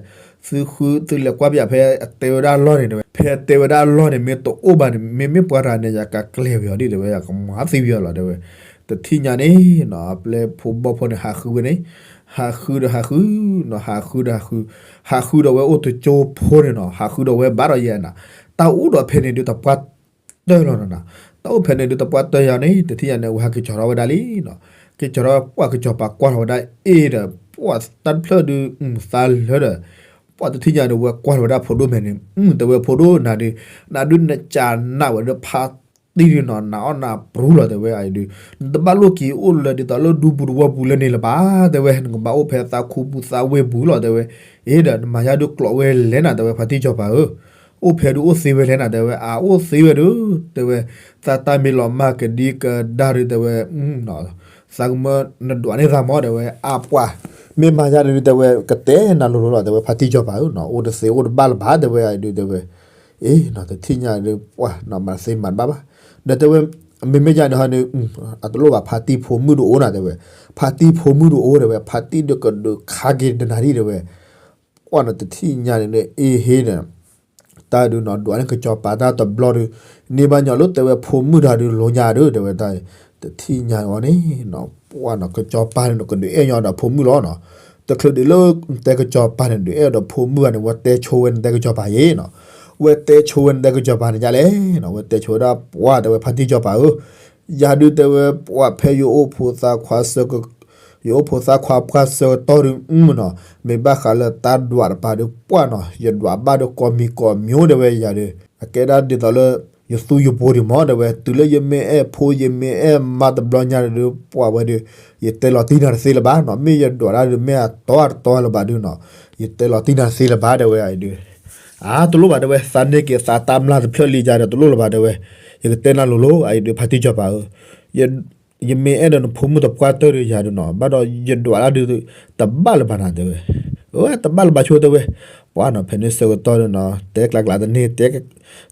သုဃု သုလဲၤကွၢ်ပၠးဖဲအတဲဝဲဒၣ်အလီၢ်န့ၣ် တဲဝဲ, ဖဲအတဲဝဲဒၣ်အလီၢ်န့ၣ် မ့ၢ်တအိၣ်ဘၣ်န့ၣ် မ့မ့ၢ်ပှၤတဂၤန့ၣ် ယကကျဲၤဝံၤအီၤဒံး တဲဝဲ, ယကမၤသံဝံၤအီၤလီၤ တဲဝဲ. တထံၣ်ညါန့ၣ်နီၤ ပျဲၢ်ဖိဘီၣ်ဖိန့ၣ် ဟးဃုဝဲန့ၣ်, ဟးဃုဒီးဟးဃုနီၤ ဟးဃုဒီးဟးဃု, ဟးဃုဒီးဝဲအိၣ်တကၠိဖိန့ၣ်နီၤ ဟးဃုဒီးဝဲဘၣ်ဒီးယဲနၤ, တၢ်အိၣ်ဒီးဖဲန့ၣ်ဒုး တပှၢ်တၢၢ်လီၤနီၤ, တၢ်အိၣ်ဖဲန့ၣ်ဒုး တပှၢ်တၢၢ်ယၤန့ၣ် တထံၣ်ညါန့ၣ် ဝဲဟးက့ၤကၠီၤထီၣ်ဝဲဒၣ်လံနီၤ, က့ၤကၠီၤထီၣ် ပှၤကစီၤပၤကွၢ်ထီၣ်ဝဲဒၣ်အ့ၣ်ဒီး ပှၤတၢ်တဖျၢၣ်ဒုး သးလၢဒီး ပှၤတထံၣ်ညါန့ၣ် ဝဲကွၢ်ထီၣ်ဝဲဒၣ်ဖိဒိၣ်မဲာ်န့ၣ် တဲဝဲ ဖိဒိၣ်နၤဒုး နၤဒုးနကးနးဝဲဒုးဖါတံၢ်ဒုးနီၤ နၤအီၣ်နၤပြူလီၤ တဲဝဲ အံၤဒုး နတဘၣ်လိၣ်က့ၤအိၣ်လၢဒ်သိးလၢဒူပူၤတဝီပူၤလၢန့ၣ်လၢၤဘၣ် တဲဝဲ, နကဘၣ်အိၣ်ဖဲသးခူပူၤသးဝ့ၢ်ပူၤလီၤ တဲဝဲ. အ့ၣ်ဒီး နမၤယါဒုးကျိးဝဲလဲၣ်နၤ တဲဝဲ ဖါတံၢ်ကစီၤပၤဧၢ, အိၣ်ဖဲဒုးအိၣ်သ့ဝဲလဲၣ်နၤ တဲဝဲ, အအိၣ်သ့ဝဲဒုး တဲဝဲ, သးတၢ်မ့ၢ်လီၤမၢ်ကဒံကဒါဒုး တဲဝဲ သးကမၢနဒွးန့ၢ်သးမၢ တဲဝဲ, အပှၤ မ့ၢ်မၤယါဒုး တဲဝဲ ကတဲနၤလိၤလိၤလီၤ တဲဝဲ ဖါတံၢ်ကစီၤပၤဧၢ, အိၣ်တသ့အိၣ်တဘၣ်လၢၤဘၣ် တဲဝဲ အံၤဒုး တဲဝဲ. အ့ၣ်နီၤ တထံၣ်ညါဒုး ပှၤနီၤ မၤတသ့မၤတဘၣ်ဘၣ်, ဒီးတဲဝဲ မ့မ့ၢ်ယါဒုးဟီဒုး အတလိၣ်ဘၣ် ဖါတံၢ်ဖိမုၣ်ဒုးအိၣ်နၤ တဲဝဲ, ဖါတံၢ်ဖိမုၣ်ဒုးအိၣ် တဲဝဲ, ဖါတံၢ်ဒုးကဒုးခါက့ၤတနၤဒံး တဲဝဲ. ပှၤနီၤ တထံၣ်ညါန့ၣ် အ့ၣ်ဟ့ဒီး တၢ်ဒုးနီၤ ဒွးန့ၢ်ကစီၤပၤတၢ်တဘျီဒုး န့ၢ်ဘၣ်ညီလၢ တဲဝဲ ဖိမုၣ်တဂၤဒုး လိညါဒုး တဲဝဲတၢ်, တထံၣ်ညါအီၤန့ၣ်နီၤ ပှၤနီၤ ကစီၤပၤန့ၣ်နီၤ ကဒုးအဲၣ်ညီဒီးဖိမုၣ်လီၤနီၤ, တချုးဒံးလၢ နတဲကစီၤပၤန့ၣ် ဒုးအဲၣ်ဒီးဖိမုၣ်ဂၤန့ၣ် ဝဲတဲဆိဝဲ နတဲကစီၤပၤယဲနီၤ, ဝဲတဲဆိဝဲ နတဲကစီၤပၤန့ၣ်ဒ်လဲၣ်နီၤ, ဝဲတဲဆိဝဲဒၣ် ပှၤ တဲဝဲ ဖါတံၢ်ကစီၤပၤဧၢ, ယၤဒုး တဲဝဲ ပှၤ ဖဲယအိၣ်ဖိသၣ်ခွါ ယအိၣ်ဖိသၣ်ခွါပှၢ်ဆၢကတီၢ်ဒုးနီၤ, မ့ၢ်ဘၣ်ဃးလၢတၢ်ဒွးတပၤဒုး ပှၤနီၤ ယဒွးဘၣ်ဒုးကိးမံၤကိးမံၤအိၣ် တဲဝဲ ယၤဒုး အကဲဒၣ်ဒ်သိးလၢ ယသူယပိၤဒံးမၢ တဲဝဲ, တုၤလၢယမ့ၢ်အဲၣ်ဖိ ယမ့ၢ်အဲၣ်မါတဘျီညါဒုး ပှၤဝဲဒုး ယတဲလီၤတံၢ်နၤတသ့လၢၤဘၣ်နီၤ, မ့ၢ်ယဒွးတၢ်ဒုး မ့ၢ်အတီအတီလၢၤဘၣ်ဒုးနီၤ, ယတဲလီၤတံၢ်နၤတသ့လၢၤဘၣ် တဲဝဲ အံၤဒုး. အါ တလိၣ်ဘၣ် တဲဝဲ, သးန့ၢ်က့ၤသးတၢ်မျၢ်တဖျၢၣ်လံယၤဒီး တလိၣ်လၢၤဘၣ် တဲဝဲ, ယကတဲနၤလိၤလိၤ အံၤဒုး ဖါတံၢ်ကစီၤပၤဧၢ, ယမ့ၢ်အဲၣ်ဒိးနဖိမုၣ်တပှၢ်တၢၢ်ဒုးယၤဒုးနီၤ ဘၣ်ဒီးယဒွးတၢ်ဒုး တဘၣ်လၢၤဘၣ်နၤ တဲဝဲ, အၢ တဘၣ်လၢၤဘၣ်ဆိ တဲဝဲ, ပှၤနီၤ ဖဲန့ၣ်ဆၢကတီၢ်ဒုးနီၤ တဲကျးကျးတန့ၢ်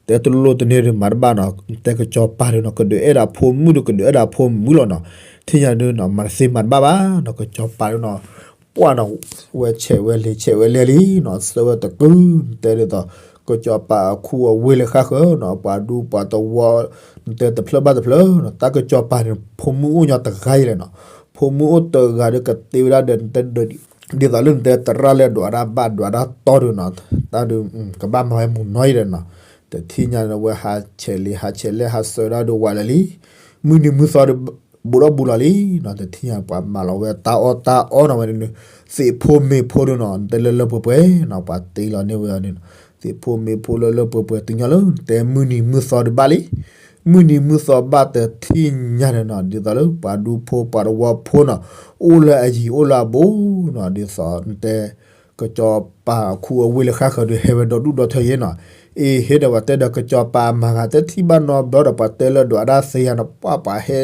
တဲတလိၣ်တန့ၢ်ဒုး မၤတဘၣ်နီၤ, နတဲကစီၤပၤဒုးနီၤ ကဒုးအဲၣ်ဒိးဖိမုၣ်ဒုး ကဒုးအဲၣ်ဒိးဖိမုၣ်လီၤနီၤ, ထံၣ်ညါဒုးနီၤ မၤတသ့မၤတဘၣ်ဘၣ်နီၤ, ကစီၤပၤဒုးနီၤ ပှၤနီၤ ဝဲဆဲးဝဲလဲၤဆဲးဝဲလဲၤလံနီၤ, ဆၢဝဲတကုၤ နတဲဒ်သိး ကစီၤပၤအခူအဝ့ၢ်လၢဃၣ်ဃၢၤနီၤ, ပှၤဒူပှၤသဝီ နတဲတဖျၢၣ်ဘၣ်တဖျၢၣ်နီၤ, တၢ်ကစီၤပၤန့ၣ် ဖိမုၣ်အိၣ်ညီတဂၤအံၤလဲၣ်နီၤ, ဖိမုၣ်အိၣ်တဂၤဒီးကတ့ဝဲဒၣ်ဒီး နတဲ ဒ်သိးလၢနတဲသရၣ်လၢဒွးတၢ်ဘၣ်ဒွးတၢ်တီဒုးနီၤ, တၢ်ဒုး ကဘၣ်မၤဝဲမုၢ်နီၤအံၤဒီးနီၤ, တထံၣ်ညါန့ၣ်ဝဲဟးဆဲးလံ ဟးဆဲးလဲၣ် ဟးဆၢဒၣ်ဒုးဝးလၢာ်လံ, မုၢ်နံၤမုၢ်သီဒုး ဘူးဒီးဘူးလီၤလံနီၤ, တထံၣ်ညါပှၤမၤလီၤဝဲတၢ်အီၣ်တၢ်အီနီၤဝဲန့ၣ်, သ့ၣ်ဖိမ့ၢ်ဖိဒုးနီၤ နတဲလၢလၢပှဲၤပှဲၤနီၤ ပှၤတ့လီၤန့ၢ်ဝဲအီၤန့ၣ်နီၤ, သ့ၣ်ဖိမ့ၢ်ဖိလၢလၢပှဲၤပှဲၤ တုၤညီလၢနတဲမုၢ်နံၤမုၢ်သီဒုးဘၣ်လံ မုၢ်နံၤမုၢ်သီဘၣ်တထံၣ်ညါန့ၣ်နီၤ, ဒ်သိးလၢပှၤဒူဖိပှၤသဝီဖိနီၤ, အိၣ်လၢအယံၤအိၣ်လၢအဘူးနီၤ, ဒ်သိးနတဲ ကစီၤပၤအခူအဝ့ၢ်လၢဃၣ်ဃၢၤဒုးဟဲဝဲဒီဒူၣ်ဒီထၢယဲနီၤ, အ့ဟ့ဒီးပှၤတဲဒီးကစီၤပၤအမၤဂၤ တဲထံၣ်ဘၣ်နီတဘျီဒီး ပှၤတဲလၢဒွးတၢ်သ့ယၤနီၤ, ပှၤ ပှၤဟဲ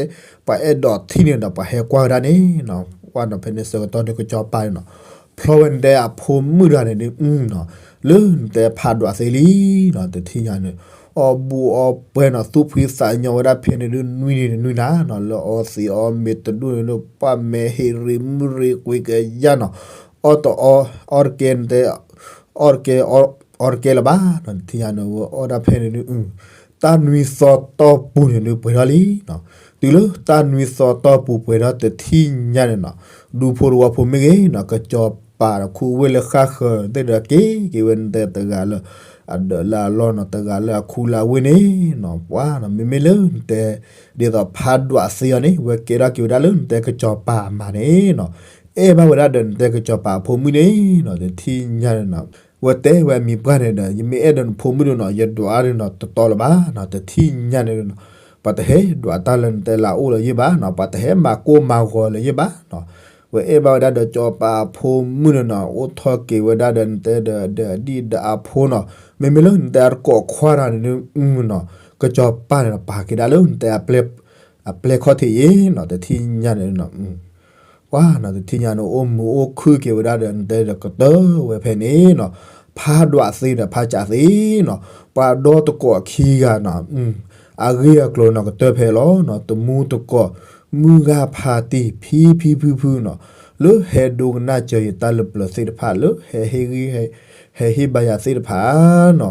ပှၤအဲၣ်ဒိးထံၣ်န့ၣ်ဒီး ပှၤဟဲကွၢ်ဝဲဒၣ်န့ၣ်နီၤ, ပှၤနီၤ ဖဲန့ၣ်ဆၢကတီၢ်ဒုးကစီၤပၤန့ၣ်နီၤ ဖျီဝဲနတဲအဖိမုၣ်တဂၤန့ၣ်ဒုးနီၤ, လၢနတဲဖးဒွးသ့လံနီၤ, တထံၣ်ညါန့ၣ် အီၣ်ဘူၣ်အီၣ်ပှဲၤနီၤ သူၣ်ဖှံသးညီဝဲဒၣ်ဖဲန့ၣ်ဒုး နွံနံၤတနွံနၤနီၤ, လၢအီသံးအီမ့ၤတဒူၣ်န့ၣ်ဒုး ပှၤမဲာ်ဟ့ၣ်ရ့မုၢ်ရ့ကွံာ်ကယၢ်နီၤ, အီၣ်တအီ အီၣ်တကဲနတဲ အီၣ်တကဲ အီၣ်တကဲလၢၤဘၣ်နီၤ, တထံၣ်ညါန့ၣ် ဝဲအီၣ်ဒၣ်ဖဲန့ၣ်ဒုး တၢ်နွံသီတီၢ်ပူၤန့ၣ်ဒုးပှဲၤထီၣ်လံနီၤ, တုၤလၢတၢ်နွံသီတီၢ်ပူၤပှဲၤထီၣ်တထံၣ်ညါန့ၣ်နီၤ, ဒူဖိတဝီဖိမ့ၢ်ဂ့ၤနီၤ ကစီၤပၤအခူအဝ့ၢ်လၢဃၣ်ဃၢၤသ့ၣ်ဒီးက့ၤက့ၤဝဲနတဲတဂၤလၢ အဒၢးလၢအလီၢ်နီၤ, တဂၤလၢအခူလၢအဝ့ၢ်န့ၣ်နီၤ, ပှၤနီၤ မ့မ့ၢ်လၢနတဲ ဒ်သိးဖးဒွးသ့အီၤန့ၣ် ဝဲကဲထီၣ်က့ၤဝဲဒၣ်လၢနတဲကစီၤပၤအမၤန့ၣ်နီၤ, အဲၣ်ဘၣ်ဝဲဒၣ်ဒီးနတဲကစီၤပၤအဖိမုၣ်န့ၣ်နီၤ, တထံၣ်ညါန့ၣ်နီၤ ဝဲတဲဝဲအမံၤပှၢ်န့ၣ်ဒီး ယမ့ၢ်အဲၣ်ဒိးနဖိမုၣ်ဒုးနီၤ ယဒွးဒုးနီၤတတီလၢၤဘၣ်နီၤ, တထံၣ်ညါန့ၣ်နီၤ ပှၤတဟဲဒွးတၢ်လၢနတဲလၢအအိၣ်လၢၤယဲၢ်ဘၣ်နီၤ, ပှၤတဟဲမၤကိၢ်မၤဂီၤလၢၤယဲၢ်ဘၣ်နီၤ, ဝဲအဲၣ်ဘၣ်ဝဲဒၣ်ဒီးကစီၤပၤအဖိမုၣ်န့ၣ်နီၤ အိၣ်ထီၣ်က့ၤဝဲဒၣ်ဒီးနတဲဒီး ဒီးအဒံၣ်ဒီးအဖိနီၤ, မ့မ့ၢ်လၢနတဲအတကိးခွါတဂၤန့ၣ်ဒုးနီၤ ကစီၤပၤန့ၣ်နီၤ ပာ်က့ၤဒၣ်လၢနတဲအပျဲၢ် အပျဲၢ်ခီၣ်ထံးအံၤနီၤ တထံၣ်ညါန့ၣ် ပှၤနီၤ တထံၣ်ညါန့ၣ် အိၣ်မုာ်အိၣ်ခုၣ်က့ၤဝဲဒၣ်ဒီး နတဲဒီးကတၢၢ်ဝဲဖဲန့ၣ်နီၤ, ဖးဒိၣ်သ့ဒီးဖးကးသ့နီၤ, ပှၤဒီတကိးခံဂၤနီၤ အဂ့ၢ်အကျိၤနီၤ ကတၢၢ်ဖဲလီၤနီၤ, တမူတကိး မုၢ်ဂၢ်ဖးတံၢ် ဖံဖံဖုဖုနီၤ, လၢဟဲဒိကနၣ်စၢၤယတၢ်လၢပျၢၤသ့ၣ်တဖၣ် လၢဟဲဟ့ၣ်ဂံၢ် ဟဲဟ့ၣ်ဘါယၤသ့ၣ်တဖၣ်နီၤ,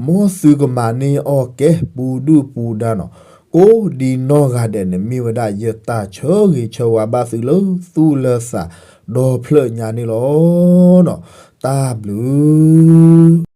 မ်သုကမၤန့ၢ်အီၣ်ကဲ ပူၤဒုၣ်ပူၤဒါနီၤ, ကိးဒံနီၢ်ဂၤဒဲးန့ၣ် မ့ၢ်ဝဲဒၣ်ယတၢ်ဆၢဂ့ၤဆၢဝါဘၣ်သုလၢသူၣ်လၢသး ဒီဖျၢၣ်ညါန့ၣ်လီၤ. တၢ်ဘျုး